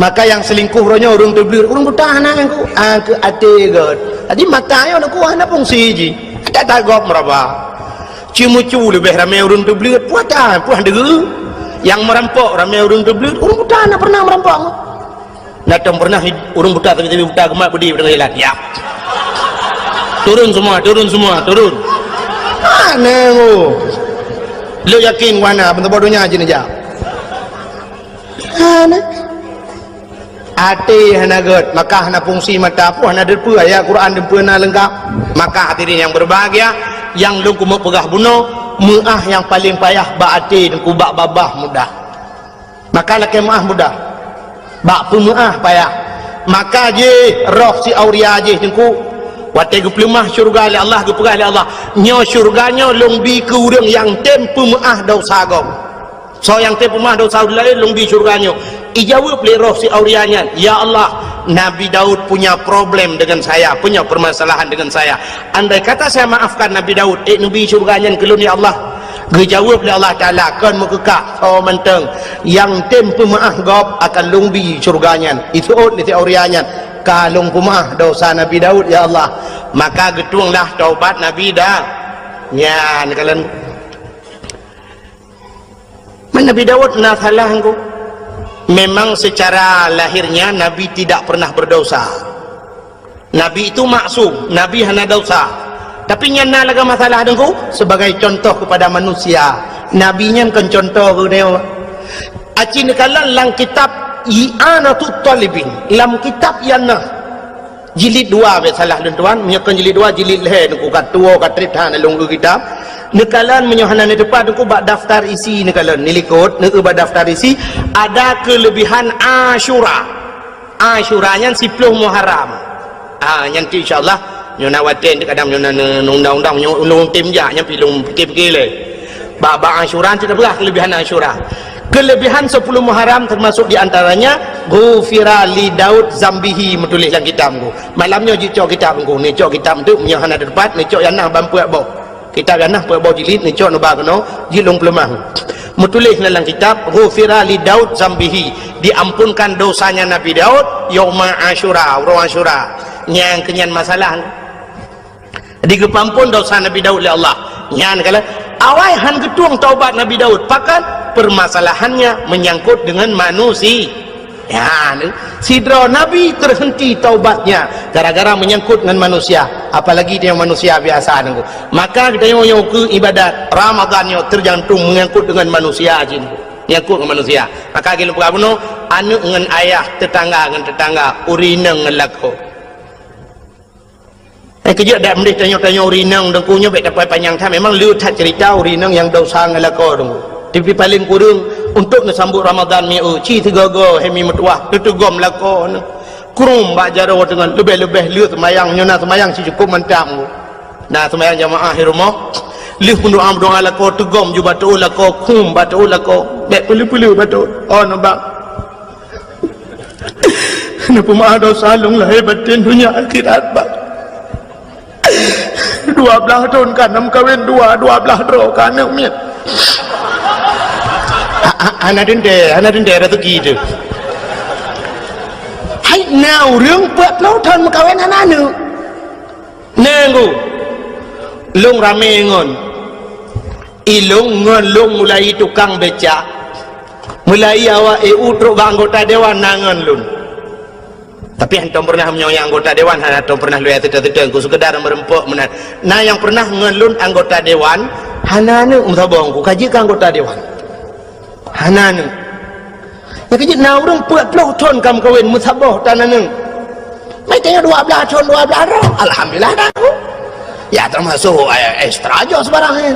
maka nyang seulingkuh roh nyoe ureuëng teubleuet, ureuëng buta hana nyan ku, ah, keu até gét. Jadi mata nyoe nyoe ku hana fungsi jih. Até that gob meuraba. Ceumeucu leubeh ramé ureuëng teubleuet, peue ata, peue han deuh. Nyang meurampok ramé ureuëng teubleuet, ureuëng buta hana peureunah meurampok. Na tom peureunah ureuëng buta sabe-sabe buta geumat beudé u teungoh jalan. Ya. Turun semua, turun semua, turun. Hana ngo. Lôn yakin wahana, ban saboh donya jih neujak. Hana. Até hana gét, maka hana fungsi mata pun hana teupeue ayat Quran teupeue na leungkap. Maka hadirin yang berbahagia, nyang lôn keumeung peugah bunoe, meuáh nyang paleng payah bak até teungku bak babah mudah. Maka lakée meuáh mudah. Bak peumeuáh payah. Maka jih roh si Auria jih teungku. Watée geupeuleumah syeuruga lé Allah, geupeugah lé Allah, "Nyoe syeuruga nyoe lôn bi keu ureuëng nyang tem peumeuáh desya gob." Soe nyang tem peumeuáh desya ureuëng laén lôn bi syeuruga nyoe. Ijaweueb lé roh si Auria nyan, "Ya Allah, Nabi Daud punya problem dengan saya, punya permasalahan dengan saya. Andai kata saya maafkan Nabi Daud, ék neubi syeuruga nyan keu lôn ya Allah?" Geujaweueb lé Allah Taala, "Kon meukeukah, soe mantong nyang tem peumeuáh gob akan lôn bi syeuruga nyan." Iseuôt lé si Auria nyan, "Ka lôn peumeuáh desya Nabi Daud ya Allah." Maka geutuenglah taubat Nabi Da. Nyan kalon. Man Nabi Daud na salah engko. Memang secara lahirnya Nabi tidak pernah berdosa. Nabi itu maksum, Nabi hana dosa. Tapi nyan na lagée masalah teungku sebagai contoh kepada manusia. Nabi nyan kon contoh geuh nyoe. Aci neukalon lam kitab I'anatut Talibin, lam kitab nyang na jilid dua, bèk salah lôn tuan, meunyoe kon jilid dua, jilid lhèe teungku ka tuwoe ka trép that lôn eu kitab. Neukalon meunyoe hana neuteupat teungku bak daftar isi neukalon, neulikot, neueu bak daftar isi, ada keulebihan Asyura. Asyura nyan siploh Muharram. Ah, nyan tu insya Allah. Nyoe na watèe kadang nyoe na, na, na undang-undang nyoe ulôn tem jak nyan pi lôn pikir-pikir lé. Bak, bak Asyura tu dah peugah keulebihan Asyura. Keulebihan sepuluh Muharram termasuk di antaranya ghufira li Daud zambihi, meutuléh lam kitab tu. Malam nyoe jicok kitab tu, neucok kitab tu meunyoe hana teupat, neucok nyang na ban peuet boh. Kitab nyang na peuet boh jilid neucok neuba keunoe jilid lôn peuleumah. Meutuléh na lam kitab, "Ghufira li Daud zambihi," diampunkan dosanya Nabi Daud yauma Asyura, uroe Asyura. Nyang keunyan masalah. Jadi geupeuampôn dosa Nabi Daud lé Allah. Nyan kala awai han geutueng taubat Nabi Daud. Pakon? Permasalahannya menyangkut dengan manusia. Ya, ni. Sidroe nabi terhenti taubatnya gara-gara menyangkut dengan manusia. Apalagi dia manusia biasa nunggu. Maka kita nyoe nyoe keu ibadat Ramadan nyoe tergantung menyangkut dengan manusia jih. Menyangkut dengan manusia. Maka gilom peugah bunoe, aneuk ngon ayah, tetangga ngon tetangga, ureueng inong ngon lakoe. Eh, kejak dak mendeh tanyoe-tanyoe ureueng inong dengku nyoe bèk tapai panyang that. Memang le that cerita ureueng inong nyang dosa ngon lakoe dengku. Tapi paling kureueng untuk neusambot Ramadan mi eu, ci sigoe-goe hemi meutuah teuteugom lakoe nyoe. Krum bak jaroe teungoh leubeh-leubeh le seumayang nyoe na seumayang ci cukop mantap nyoe. Na seumayang jamaah di rumoh. Lheueh meudoa-meudoa lakoe teugom ju bak teuôt lakoe krum bak teuôt lakoe. Bèk peuleu-peuleu bak teuôt. Oh, nyoe bak. Neupeumaaf dosa lôn lahé batén donya akhirat, Bang. Dua blaih thôn ka na meukawen dua, dua blaih droe ka aneuk miet. Ha, ha, hana teuntèe, hana teuntèe raseuki teuh. Hai na ureueng peuet ploh thôn meukawen hana aneuk. Nanggu. Lôn ramé ngon. Ilôn ngon lôn mulai tukang becak. Mulai awak E U trok bak anggota dewan na ngon lôn. Tapi hantom pernah meunyoe anggota dewan, hantom pernah lôn teuta-teuta, ku sekedar meureumpok meunan. Na nyang pernah ngon lôn anggota dewan, hana aneuk meusaboh ku ka jeuet keu anggota dewan. Hana aneuk. Nyang keujeuet na ureueng peuet ploh thôn ka meukawen meusaboh tan aneuk. Mai tanyoe dua blaih thôn, dua blaih droe. Alhamdulillah dah. Ya termasuk, eh, extra joh sebarang, eh.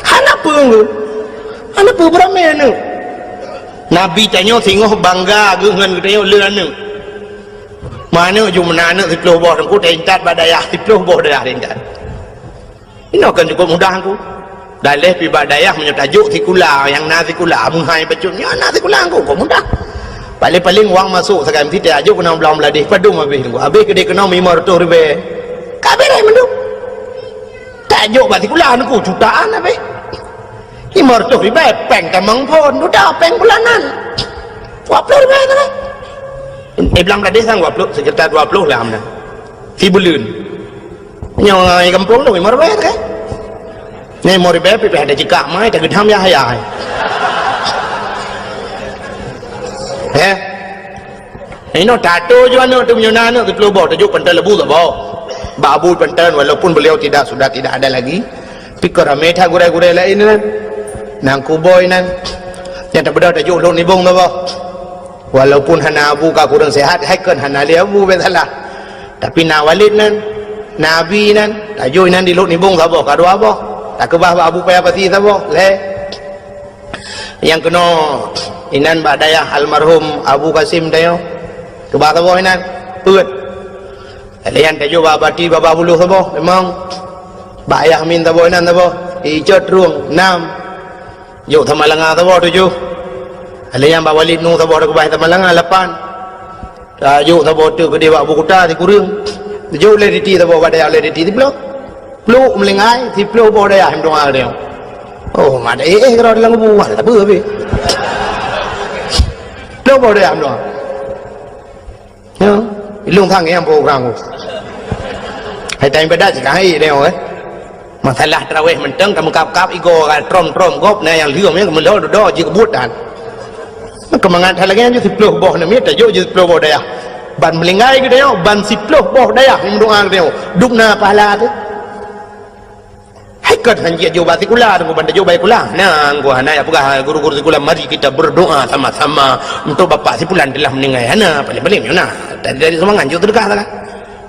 Hana peue. Hana peue beurami aneuk. Nabi tanyoe singoh bangga geuh ngon geutanyoe le aneuk. Meuaneuk ju meunan aneuk siploh boh teungku teuintat bak dayah, siploh boh dayah teuintat. Inoe kon cukup mudah ku. Daleh pi bak dayah meunyoe tajok sikula, nyang na sikula, meuhai pacun, nyang na sikula ku, kok mudah. Paling-paling wang masok sagai meusitai, ajok keunoe blang Bladeh, padum habéh nunggu. Habéh keudeh keunoe limong reutôh ribèe. Ka beres mandum. Tajok bak sikula nunggu jutaan habéh. Limong reutôh ribèe, péng tamong phôn, dudoe péng bulanan. Dua ploh ribèe sagai. Eh, blang Bladeh sang dua ploh, sekitar dua ploh lah meunan. Sibuleuen. Nyoe gampông tu, limong ribèe kan? Nyoe limong ribèe pih ada jikak mai, tak geudam ya hai. Eh? Inoe tato ju aneuk tu meunyoe na aneuk siploh boh, tajok pantai lebu saboh. Bak Abu pantai walaupun beliau tidak, sudah tidak ada lagi. Tapi ka ramé that gurèe-gurèe laén nyan. Nang kuboi nyan. Nyang tabeudôh tajok lhok nibong saboh. Walaupun hana Abu ka kureueng sehat, hai kon hana lé Abu bèk salah. Tapi na Walid nyan, na Abi nyan, tajok inan di lhok nibong saboh, ka dua boh. Takeubah bak Abu Paya Pasi saboh, lhèe. Nyang keunoe inan bak dayah almarhum Abu Kasim tanyoe. Keubah saboh inan, peuet. Lhèe nyan tajok bak Bati Babah Buluh saboh, limong. Bak Ayah Amin saboh inan saboh, Icot Trueng, nam. Jok Samalanga saboh tujoh. Lhèe nyan bak Walid Nu saboh takeubah Samalanga lapan. Tajok saboh teuk keudeh bak Abu Kuta sikureueng. Jok lé Diti saboh bak dayah lé Diti siploh. Pluk Meulinggai siploh boh dayah meudoa lé. Oh, mak dah eh, eh, keudroe dalam kubu, wah, tak apa habéh. Siploh boh dayah meudoa. Ya, ilong sang nyang program tu. Hai time pada cakap hai dia, eh. Masalah tarawih mantong, kamu kap-kap igo trom-trom gop na nyang lheueh, ya, kemudian dodo je kebut dan. Keumangat hal lagèe nyan siploh boh namiet, tajok je siploh boh dayah. Ban Meulinggai geutanyoe, ban siploh boh dayah nyang meudoa geutanyoe. Dum na pahala tu. Hai kon han jeuet jok bak sikula, teungku ban tajok bak sikula. Nah, teungku hana ya peugah guru-guru sikula, mari kita berdoa sama-sama untuk bapak si pulan telah meninggal. Hana, paling-paling nyoe nah. Dari, dari sumbangan jok sedekah salah.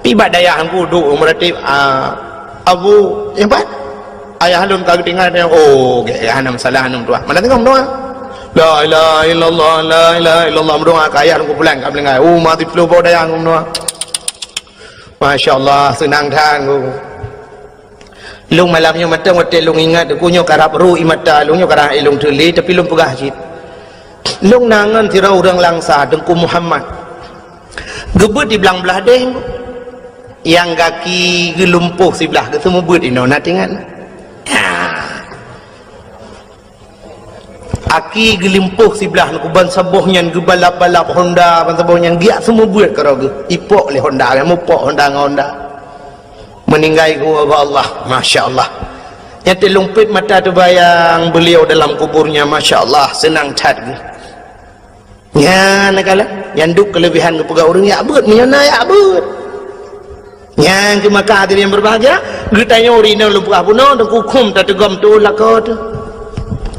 Pi bak dayah teungku duk meuratéb, ah, Abu, nyang pat? Ayah lôn ka geutinggai, oh, gèt, hana masalah, hana meutuah. Mana teungoh meudoa? La ilaha illallah, la ilaha illallah, meudoa ka ayah lôn kumpulan ka Meulinggai. Oh, mati ploh boh dayah meudoa. Masya Allah, seunang that, teungku. Lôn malam nyoe mantong watèe lôn ingat, teungku nyoe karab ru ie mata lôn nyoe karab ilong teulé, tapi lôn peugah cit. Lôn na ngon sidroe ureueng Langsa, Teungku Muhammad. Geubeuet di Blang Bladeh, nyang gaki geulumpoh siblah, geuseumeubeuet inoe, na teuingat? Ya. Aki geulimpôh siblah, neukuban saboh nyan geubalap-balap Honda, ban saboh nyan giak seumeubeuet keudroe geuh. Ipok lé Honda, nyang mupok Honda ngon Honda. Meuninggai geuwoe bak Allah, masya Allah. Nyang teuleumpet mata teubayang beliau dalam kuburnya, masya Allah, seunang that geuh. Nyan na kalon, nyang duek keuleubehan geupeugah ureuëng yak beuet, meunyoe na yak beuet. Nyang keu maka hadirin yang berbahagia, geutanyoe rinong lôn peugah bunoe, teungku khum tateugom teuh lakoe teuh.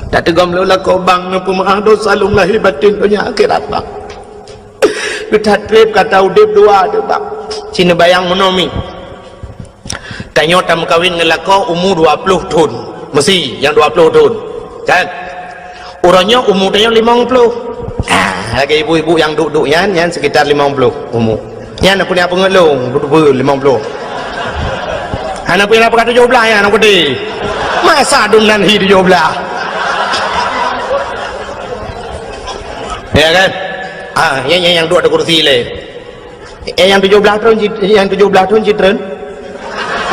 Tateugom lôn lakoe bang, neupeumaáh dosa lôn lahé batén donya akhirat bang. Geuthat treb kata udeb dua teuh bang. Cina bayang meunoe mi. Tanyoe tameukawen ngon lakoe umu dua ploh thon. Meusi nyang dua ploh thon. Kan? Uroe nyoe umu tanyoe limong ploh. Ah, lagée ibu-ibu nyang duek-duek nyan, nyan sekitar limong ploh umu. Nyan apa ni apa ngelong, beutôi limong ploh. Hana pun apa kata tujuh belas nyan, aku di. Masa dum nan hi tujuh belas. Ya kan? Ah, yang yang yang dua ada kursi le. Eh, nyang tujoh blaih thon cit-, nyang tujoh blaih thon cit treun?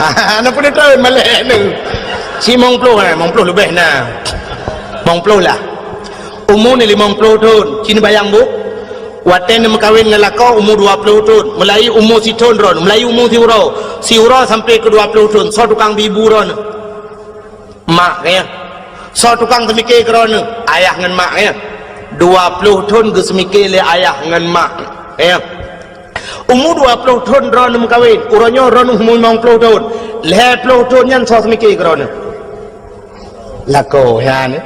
Hana peue treun malée neu. Limong ploh, eh, limong ploh leubeh na. Limong ploh lah. Umu ni limong ploh thon. Cit neubayang bu. Watée neumeukawen ngon lakoe umu dua ploh thon. Meulayi umu sithon droeneuh, meulayi umu siuroe. Siuroe sampoe keu dua ploh thon. Soe tukang bi bu droeneuh? Mak, ya. Soe tukang seumike keu droeneuh? Ayah ngon mak, ya. Dua ploh thon geuseumike lé ayah ngon mak, ya. Umu dua ploh thon droeneuh meukawen, uroe nyoe droeneuh umu limong ploh thon. Lhée ploh thon nyan soe seumike keu droeneuh? Lakoe, ya, ni.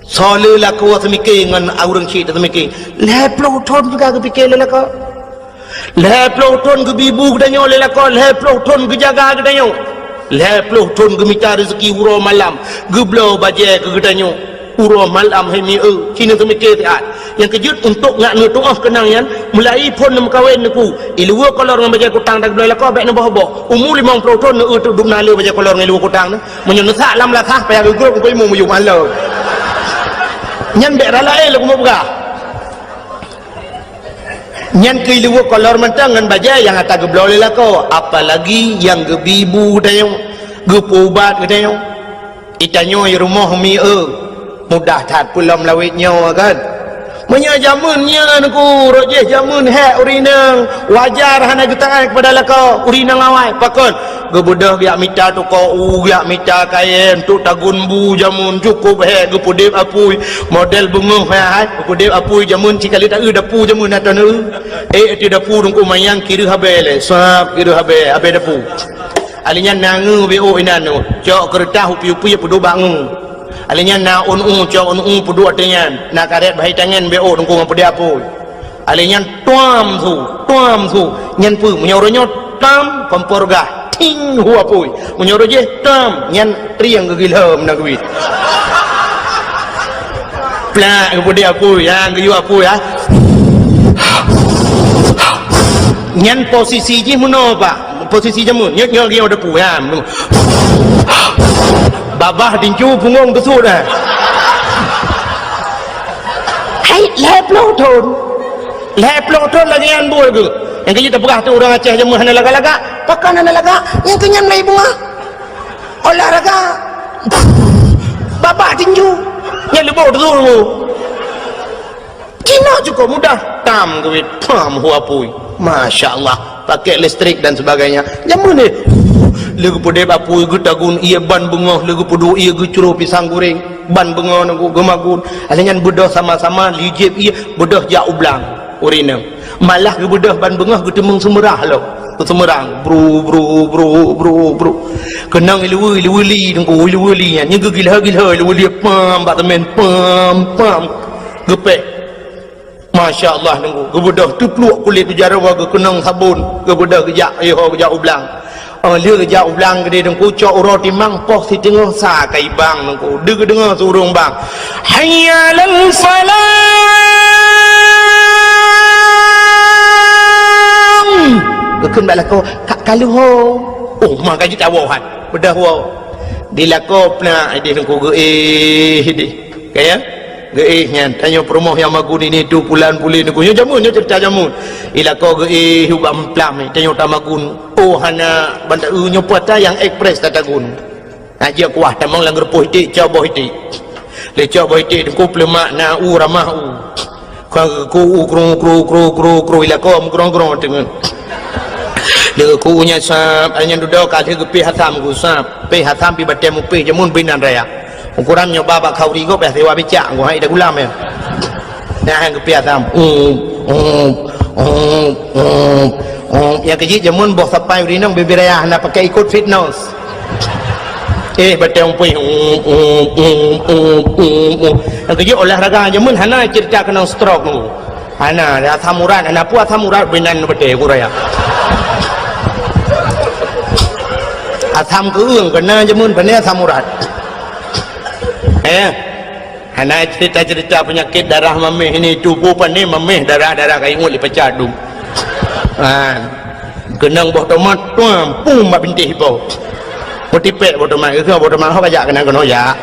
Soe le lakoe seumike ngon ureuëng chik seumike? Lhée ploh thon juga geupike lé lakoe. Lhée ploh thon geubi bu geutanyoe lé lakoe, lhée ploh thon geujaga geutanyoe. Lhée ploh thon geumita rezeki uroe malam, geubloe bajée keu geutanyoe uroe malam hai mieu, cit neuseumike siat. Nyang keujeuet untuk ngat neutuoh keunang nyan, meulayi phon neumeukawen neuku, iluweue kolor ngon bajée kutang dan geubloe lakoe bék neuboh-boh. Umu limong ploh thon neueu teuk dum na le bajée kolor ngon iluweue kutang nyoe. Meunyoe neusak lam lasah payah geugrôp keu imeum yum alô. Nyan bék rala éh lé keumeubeugaih. Nyan keuh iluweue kolor mantong ngon bajée nyang ata geubloe lé lakoe, apalagi nyang geubi bu geutanyoe, geupeuubat geutanyoe. Itanyoe i rumoh mi eu, mudah that peulom lawét nyoe kan. Meunyoe jameun nyan ku rot jih jameun hék ureuëng inong, wajar hana geutangai keupada lakoe ureuëng inong awai. Pakon? Geubeudôh geujak mita toko u, geujak mita kayée untuk tagun bu jameun cukôp hék geupeudeb apui. Model beungoh hék hai geupeudeb apui jameun, cikali ta-eu dapu jameun atau na-eu. Eh, ti dapu dungku mayang kiri habée lé, sab kiri habée, habée dapu. Ali nyan na ngeu B O inan tu, cok keureutah upi-upi peuduek bak ngeu. Ali nyan na un u, cok un u peuduek ateueh nyan, na karet bahai tangan B O dungku ngon peudeb apui. Ali nyan tuam su, tuam su. Nyan peue? Meunyoe uroe nyoe tam, kompor gah. Ting hu apui. Meunyoe uroe jih tam, nyan trieng geugilhom na geuit. Plak geupeudeh apui, ya, geuyue apui, ya. Nyan posisi jih meunoe, Pak. Posisi jameun. Nyoe, nyoe geuyue apui, ya. Babah tincu punggong teusut, eh. Hai, lhée ploh thon. Lhée ploh thon lagée nyan buet geuh. Nyang keuh jeuet tapeugah tu ureuëng Aceh jameun hana lagak-lagak. Pakon hana lagak? Nyang keuh nyan mulai beungoh. Olahraga. Babah tinju. Nyan leuboh tu. Cina cukup mudah. Tam geuit. Pam hu apui. Masya Allah. Pakai listrik dan sebagainya. Jameun ni. Leugeupudeb apui geutagun ié ban beungoh, leugeupudua ié geucroh pisang goreng. Ban beungoh nunggu geumagun. Alèh nyan beudôh sama-sama lijeb ié beudôh jak u blang. Ureueng inong. Malah geubeudôh ban beungoh geuteumeung seumeurah lom. Seumeurang. Bru, bru, bru, bru, bru. Keunong iluweue, iluweue li nunggu, iluweue li nyan. Nyan geugilha-gilha iluweue li pam bak teumèn pam, pam. Geupéh. Masya Allah nunggu. Geubeudôh teupluek kulét u jaroe geukeunong sabon. Geubeudôh geujak, iho geujak u blang. Oh, lheueh jak u blang geudeh teungku, cok uroe timang poh siteungoh sa ka ibang teungku. Deuh geudeungoe su ureueng bang. Hayya 'alal falah. Geukheun bak lakoe, ka, ka lheueh ho. Oh, ma ka jeuet tawoe han. Beudah woe. Di lakoe peunak ideh teungku geuéh ideh. Ka ya? Geuéh nyan, tanyoe peurumoh nyang magun ini tu pulan pulin ku. Nyoe jameun, nyoe ceurita jameun. Ilako geuéh ubak meulam, tanyoe tamagun. Oh, hana banda, eh, nyoe puasa nyang ekspres tatagun. Nah, jeuet kuah tamong lam geureupoh iték, cok boh iték. Lé cok boh iték teungku, peuleumak na u ramah u. Ka ku u kru, kru, kru, kru, kru, ilako meugrong-grong teungeut. Lé ku u nyan sab, ai nyan dudoe ka lheueh geupéh asam ku sab. Péh asam pi batée mupéh jameun binan raya. Ukuran nyoe ba bak khauri gob, payah sewa bicak, ku hai dah gulam ya. Nah, han geupéh asam. Um, um, um, um, um. Nyang keujeuet jameun boh sapai urinong bibir raya hana pakai ikot fitness. Eh, batée mupéh. Um, um, um, um, um, um. Nyang keujeuet olahraga jameun hana cerita keunong stroke tu. Hana, asam urat, hana peue asam urat binan batée ku raya. Asam keueung keunan jameun, pane asam urat. Eh, hana cerita-cerita penyakit darah mameh ini, tuboh pane mameh, darah-darah ka ingat lipacah dum. Ha. Keunong boh tomat, tuam, pum, bak bintéh ipo. Meutipék boh tomat, geukheun boh tomat, ho kajak keunan keunoe jak.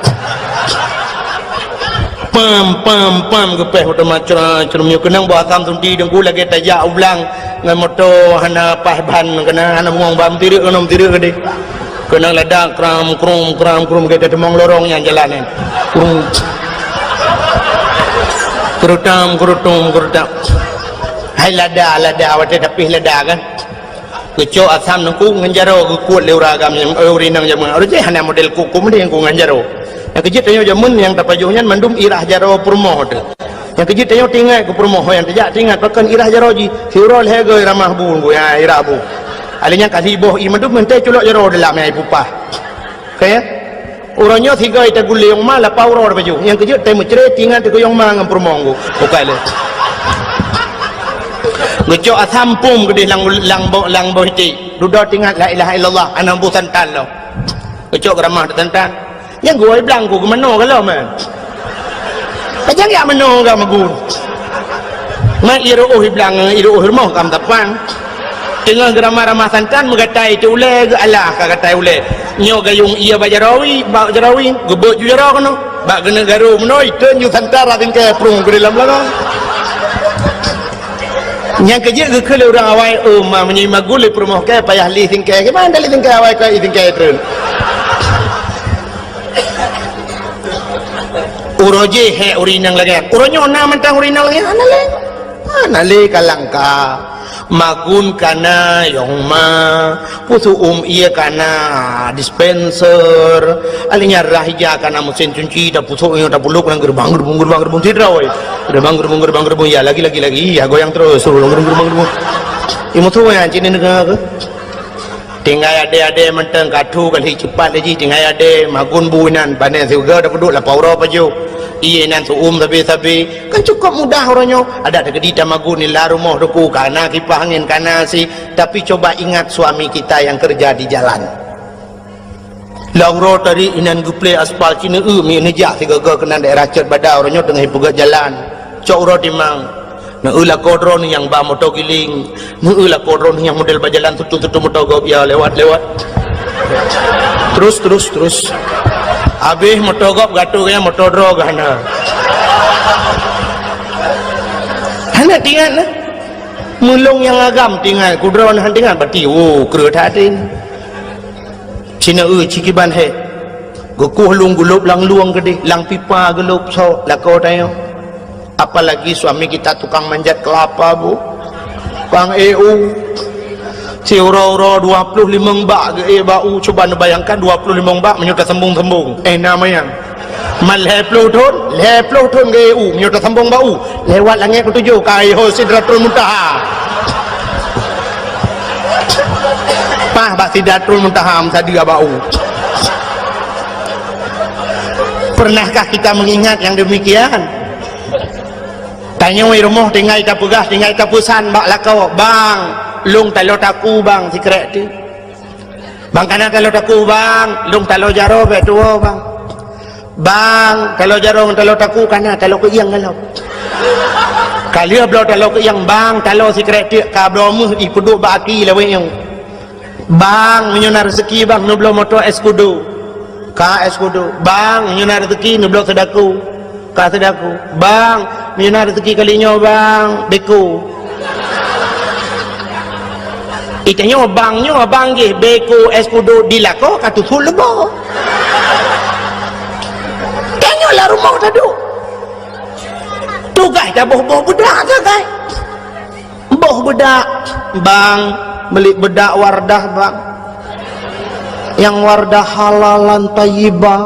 Pam, pam, pam, geupéh boh tomat, cra, crum, nyoe keunong boh asam sunti teungku lagée tajak u blang ngon moto hana paih ban, keunan hana mueng ban, meutirek keunoe, meutirek keudeh. Keunong lada kram, krum, kram, krum, gata teumong lorong nyang jalan nyan. Krum. Kerutam, kerutum, kerutam. Hai lada, lada, watée tapih lada kan. Geucok asam teungku ngon jaroe geukuet lé ureueng agam nyang, eh, ureueng inong jameun. Ureueng jih hana model kuku mending ku ngon jaroe. Nyang keujeuet tanyoe jameun nyang tapajoh nyan mandum irah jaroe peurumoh teuh. Nyang keujeuet tanyoe teuingat keu peurumoh nyang tajak teuingat pakon irah jaroe jih. Siuroe lhée goe ramah bu, bu, ya, irah bu. Alé nyan ka siboh ié mandum meuntée culok jaroe dalam nyang ipupah. Ka ya? Uroe nyoe sigoe taguleng ma lapau uroe baju. Nyang keujeuet tai meucre tingan teukeuyong ma ngon peurumoh ngku. Bukai lé. Geucok asam pum keudeh lam, lam bo-, lam boh iték. Dudoe tingat la ilaha illallah, aneuk bu santan lom. Geucok geuramah santan. Nyang geuwoe blang ku keumanoe ka lom, eh. Pajan jak meunoe ka meugun. Mat iru'uh iblang, iru'uh rumoh kam tapan. Teungoh geuramah-ramah santan meugatai teu ulée geualah ka gatai ulée. Nyoe gayueng ié bak jaroe, bak jaroe, geubeuet ju jaroe keunoe. Bak geuneuk garu meunoe, iteun ju santan rab singkée prung keu dalam lalong. Nyang keujeuet geukheun lé ureueng awai, "Oh, ma meunyoe magun lé peurumoh kée payah li singkée, kiban lé singkée awai keu singkée treun." Uroe jih hék ureueng inong lagée nyan. Uroe nyoe na mantong ureueng inong lagée nyan? Hana lé. Hana lé ka langka. Magun kana yong ma, pusu'um ié kana dispenser. Alé nyan rah ija kana mesin cuci, tapusok nyoe tapulok ngon geurubang, geurubung, geurubang, geurubung sidroe. Geurubang, geurubung, geurubang, geurubung, ya lagi, lagi, lagi, ya goyang terus, geurubang, geurubang, geurubung. Ié musoh nyan cit neudeungoe keuh. Tinggai adé-adé mantong ka thu ka lheueh ceupat lé jih, tinggai adé magun bu inan, pane siuga tapeuduek lapau uroe pajoh. Ié inan su'um sabe-sabe. Kan cukôp mudah uroe nyoe. Adak teukeudi tamagun nila rumoh teungku, kana kipah angén, kana si. Tapi coba ingat suami kita yang kerja di jalan. Lam uroe tadi inan geuplé aspal Cineue, mi neujak sigoe-goe keunan daerah Cot Bada, uroe nyoe teungoh ipeugét jalan. Cok uroe timang. Neueu lakoe droeneuh nyang ba moto giling, neueu lakoe droeneuh nyang model bak jalan tutu-tutu moto gob ya lewat-lewat. Terus, terus, terus. Habéh moto gob gatoe nyang moto droe geuh hana. Hana tingat nah. Meulong nyang agam tingat, kudroe hana tingat, berarti, oh, kreueh that até. Cineue cikiban hék. Geukueh lôn gulôb lam lueng keudeh, lam pipa gulôb sok lakoe tanyoe. Apalagi suami kita tukang manjat kelapa, Bu. Tukang ék u. Siuroe-uroe dua ploh limong bak geuék bak u. Cuba neubayangkan dua ploh limong bak meunyoe tasembong-sembong. Eh, na manyang. Man lhée ploh thon, lhée ploh thon geuék u. Meunyoe tasembong bak u. Lewat langét keutujôh, ka i ho Sidratul Muntaha. Paih bak Sidratul Muntaha meusadeue bak u. Pernahkah kita mengingat yang demikian? Tanyoe rumoh tinggai tapeugah, tinggai tapeusan bak lakoe, "Bang, lôn taloe taku, Bang, sikrek ti." "Bang, kana taloe taku, Bang, lôn taloe jaroe bék tuwoe, Bang." "Bang, taloe jaroe ngon taloe taku, kana taloe keuieng galom." Ka lheueh bloe taloe keuieng, "Bang, taloe sikrek tiek ka bloe meuh ipeuduek bak aki lawét nyoe." "Bang, meunyoe na rezeki, Bang, neubloe moto Escudo." Ka Escudo. "Bang, meunyoe na rezeki, neubloe seudaku." Ka seudaku. "Bang, meunyoe na rezeki kali nyoe, Bang, beko." Itanyoe bang nyoe abang jih beko Escudo di lakoe ka tutup leubo. Tanyoe Lam rumoh taduek. Tugaih taboh-boh beudak sagai. Boh beudak, bang, beli beudak Wardah, bang. Nyang Wardah halalan thayyibah.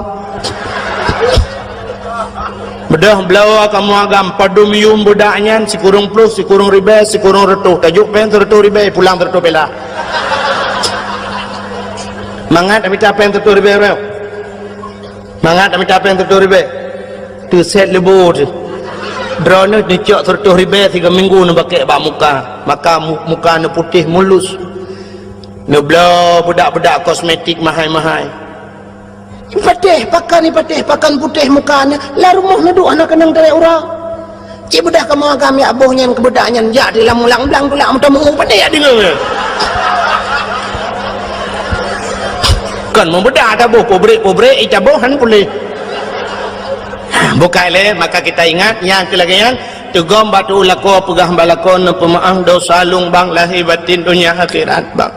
Beudôh bloe kamoe agam, padum yuem beudak nyan, sikureueng ploh, sikureueng ribèe, sikureueng reutôh. Tajok péng sireutôh ribèe, pulang sireutôh peula. Mangat mita péng sireutôh ribèe, bro. Mangat mita péng sireutôh ribèe. Teusét leubô teuh. Droeneuh neucok sireutôh ribèe sigoe minggu neubakèk bak muka. Maka mu-, muka neuputéh mulus. Neubloe beudak-beudak kosmetik mahai-mahai. Patéh pakan, patéh pakan putéh muka neuh, lam rumoh neuduek hana keunong tarek uroe. Cit beudôh kamoe agam jak boh nyan keu beudak nyan, jak di lam ulang blang tulak meuteumeu, patéh jak deungoe. Kon meubeudak taboh, pabrék-pabrék, ih, taboh han puléh. Bukai lé, maka kita ingat, nyang keu lagèe nyan, teugom bak tu'u lakoe, peugah bak lakoe, neupeumeu'ah dosa lôn bang, lahé batén, donya akhirat bang.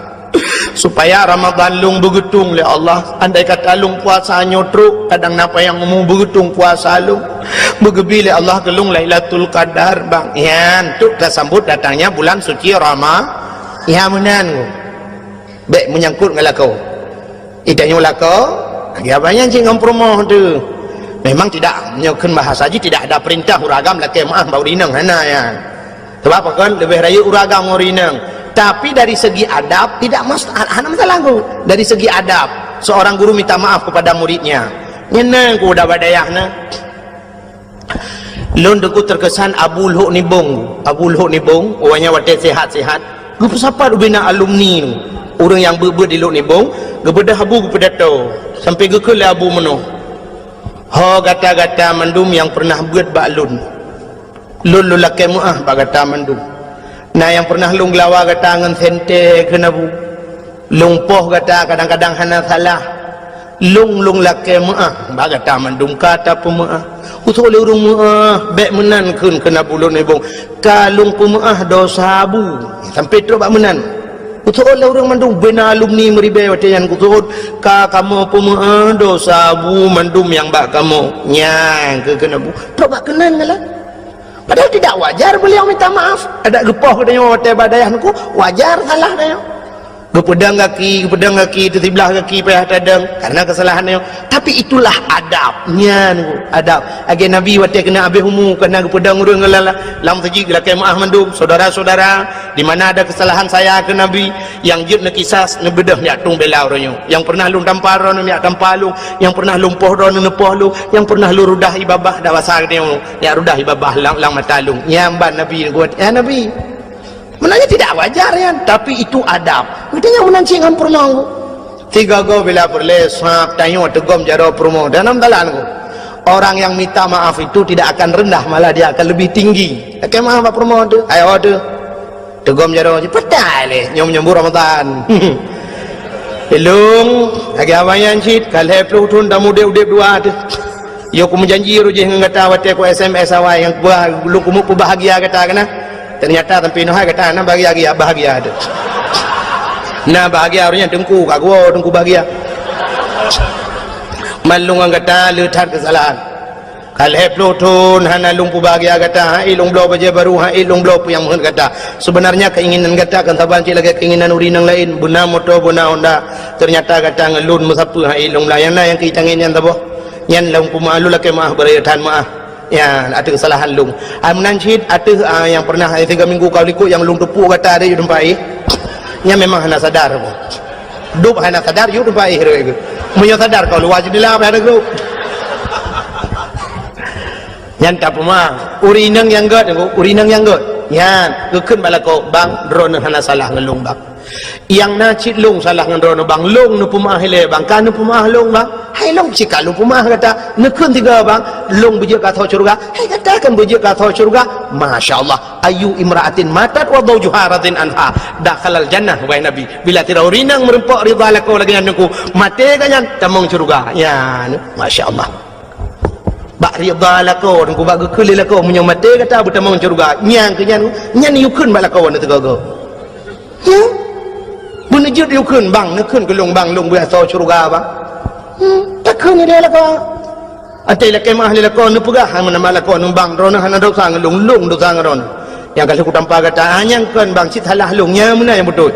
Supaya Ramadan lôn beugeutong lé Allah. Andai kata lôn puasa nyoe trok, kadang na panyang umu, beugeutong puasa lôn. Beugeubri lé Allah keu lôn Lailatul Qadar, bang. Nyan, tu tasambot datangnya bulan suci Rama-, nyan meunan. Bèk meunyangkot ngon lakoe. Ih, tanyoe lakoe, lagèe abang nyan cit ngon peurumoh teuh. Memang tidak, nyoe kheun bahasa jih, tidak ada perintah ureueng agam lakèe meu'ah bak ureueng inong, hana nyan. Sabab pakon, leubeh rayeuk ureueng agam ngon ureueng inong. Tapi dari segi adab, tidak mas-, hana masalah tu. Dari segi adab, seorang guru minta maaf kepada muridnya. Nyan na ku udah bak dayah na. Lôn teungku teukesan Abu Lhok Nibong. Abu Lhok Nibong, awaknyan watèe sehat-sehat, geupeusapat ubena alumni, ureueng nyang beuet-beuet di Lhok Nibong, geubeudôh Abu geupeudato, sampai geukheun lé Abu meunoe, "Ho gata-gata mandum nyang peureunah beuet bak lôn. Lôn, lôn lakèe meu'ah bak gata mandum. Na nyang peureunah lôn geulawa gata ngon sentée kheun Abu. Lôn poh gata kadang-kadang hana salah. Lôn, lôn lakèe meu'ah bak gata mandum ka tapeumeu'ah. Usôk lé ureueng meu'ah, bèk meunan kheun, kheun Abu Lhok Nibong. Ka lôn peumeu'ah dosa Abu." Sampai trok bak meunan. Usôk lé ureueng mandum, bena alumni meuribèe watèe nyan geuseuôt, "Ka kamoe peumeu'ah dosa Abu mandum nyang bak kamoe." Nyan kheun, kheun Abu. Trok bak keunan galak. Padahal tidak wajar beliau minta maaf. Adak geupoh geutanyoe watèe bak dayah teungku, wajar salah tanyoe. Geupeudong gaki, geupeudong gaki, teusiblah gaki payah tadong karena kesalahan nyoe. Tapi itulah adab. Nyan teungku, adab. Lagèe Nabi watèe keuneuk habéh umu, keuneuk geupeudong ureueng lam, lam meuseujid, geulakèe meu'ah mandum, "Saudara-saudara, di mana ada kesalahan saya," kheun Nabi, "nyang jeuet neukisas, neubeudôh neujak tueng bela uroe nyoe. Nyang peureunah lôn tampa droeneuh, neujak tampa lôn. Nyang peureunah lôn poh droeneuh, neupoh lôn. Nyang peureunah lôn rudah ie babah, dak basa geutanyoe, neujak rudah ie babah lam, lam mata lôn." Nyan ban Nabi, "Ya Nabi, meunan nyan tidak wajar nyan, tapi itu adab." Geutanyoe meunan cit ngon peurumoh. Tiga go bila peureulèe, sab tanyoe teugom jaroe peurumoh. Dan dalam talan ku, orang yang minta maaf itu tidak akan rendah, malah dia akan lebih tinggi. Lakèe meu'ah bak peurumoh teuh, ayo teuh. Teugom jaroe jih, peue ta lé, nyoe meunyoe buleuen Ramadan. Ilôn, lagèe abang nyan cit, ka lhèe ploh thôn tameudép-udép dua teuh. Yoh kumeujanji roh jih ngon gata watèe ku S M S awai nyang kuba-, lôn keumeung peubahagia gata keunan. Teunyata sampoe nyoe hai gata na bahagia, bahagia teuh. Na bahagia roh nyan teungku, ka geuwoe teungku bahagia. Man lôn ngon gata le that keusalahan. Ka lhèe ploh thôn hana lôn peubahagia gata, han ék lôn bloe bajèe barô, han ék lôn bloe peue nyang meuheuet gata. Seubeunarnya keinginan gata kon saban cit lagèe keinginan ureueng nyang laén, beuna moto, beuna honda. Teunyata gata ngon lôn meusapeue han ék lôn blah. Nyang na nyang keu tangieng nyan saboh. Nyan lôn peumeu'ah, lôn lakèe meu'ah, beuraya that meu'ah. Ya, ateueh keusalahan lôn. Ah, meunan cit ateueh, ah, nyang peureunah, eh, tiga minggu ka likot nyang lôn teupok gata di teumpat, eh. Nyan memang hana sadar. Dub hana sadar, yue teumpat éh rot geuh. Meunyoe sadar, kau luwa jeundela bak geuh. Nyan tapeumeu'ah. Ureueng inong nyang gèt, ureueng inong nyang gèt. Nyan, geukheun bak lakoe, "Bang, droeneuh hana salah ngon lôn, Bang. Nyang na cit lôn salah ngon droeneuh, Bang. Lôn neupeumeu'ah ilèe, Bang. Ka neupeumeu'ah lôn, Bang. Hai lôn cit ka lôn peumeu'ah gata. Neukheun tiga, Bang. Lôn beujeuet keu asoe syeuruga. Hai gata kan beujeuet keu asoe syeuruga." Masya Allah. "Ayyu imra'atin matat wa zawjuha radin anha dakhalal jannah," wahai Nabi. Bila sidroe ureueng inong meurumpok ridha lakoe lagèe nyan teungku, maté gobnyan tamong syeuruga. Nyan, masya Allah. Bak ridha lakoe teungku, bak geukheun lé lakoe, meunyoe maté gata beutamong syeuruga. Nyan keuh nyan, nyan yue kheun bak lakoe nyan teuga-ga. Ya. Beuneujeuet yue kheun, "Bang, neukheun keu lôn, Bang, lôn beuasoe syeuruga, Bang." Hmm, takheun lé lakoe. Até lakée meuah lé lakoe neupeugah, hana meunan lakoe neumbang, droeneuh hana desya ngon lôn, lôn desya ngon droeneuh. Nyang ka lheueh kutampa gata, ah, nyang kon bang cit salah lôn, nyang meunan nyang beutôi.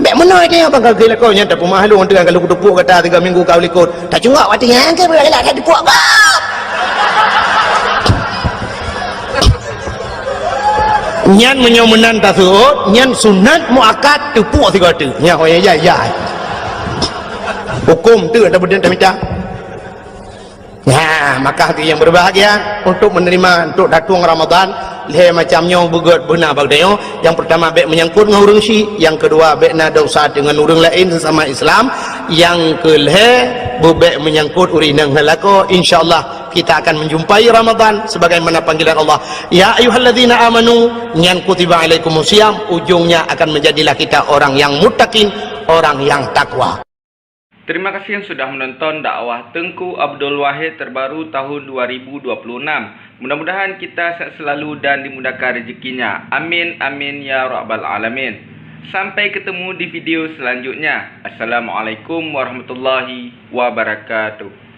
Bék meunoe teuh bang ka keu lakoe nyan, tapeumeuah lôn teuh nyang ka lheueh kuteupeuk gata tiga minggu ka u likot. Tacungok watée nyan keu beurala that teupeuk gob. Nyan meunyoe meunan taseuôt, nyan sunat muakkad teupeuk sigoe teuk. Nyan ho nyang jai-jai. Huköm teuh tabeudeueng tamita. Nah, maka hati yang berbahagia untuk menerima, untuk datang Ramadan, lhée macam nyoe beugét beuna bak tanyoe. Yang pertama, bék menyangkut ngon ureuëng syik. Yang kedua, bék na dosa dengan ureuëng lain sesama Islam. Yang kelhée, beubék menyangkut ureuëng inong ngon lakoe. Insya Allah, kita akan menjumpai Ramadan sebagaimana panggilan Allah. Ya ayyuhalladzina amanu, nyan kutiba alaikumus siyam, ujungnya akan menjadilah kita orang yang muttaqin, orang yang takwa. Terima kasih yang sudah menonton dakwah Teuku Abdul Wahid terbaru tahun dua ribu dua puluh enam. Mudah-mudahan kita sehat selalu dan dimudahkan rezekinya. Amin, amin, ya rabbal alamin. Sampai ketemu di video selanjutnya. Assalamualaikum warahmatullahi wabarakatuh.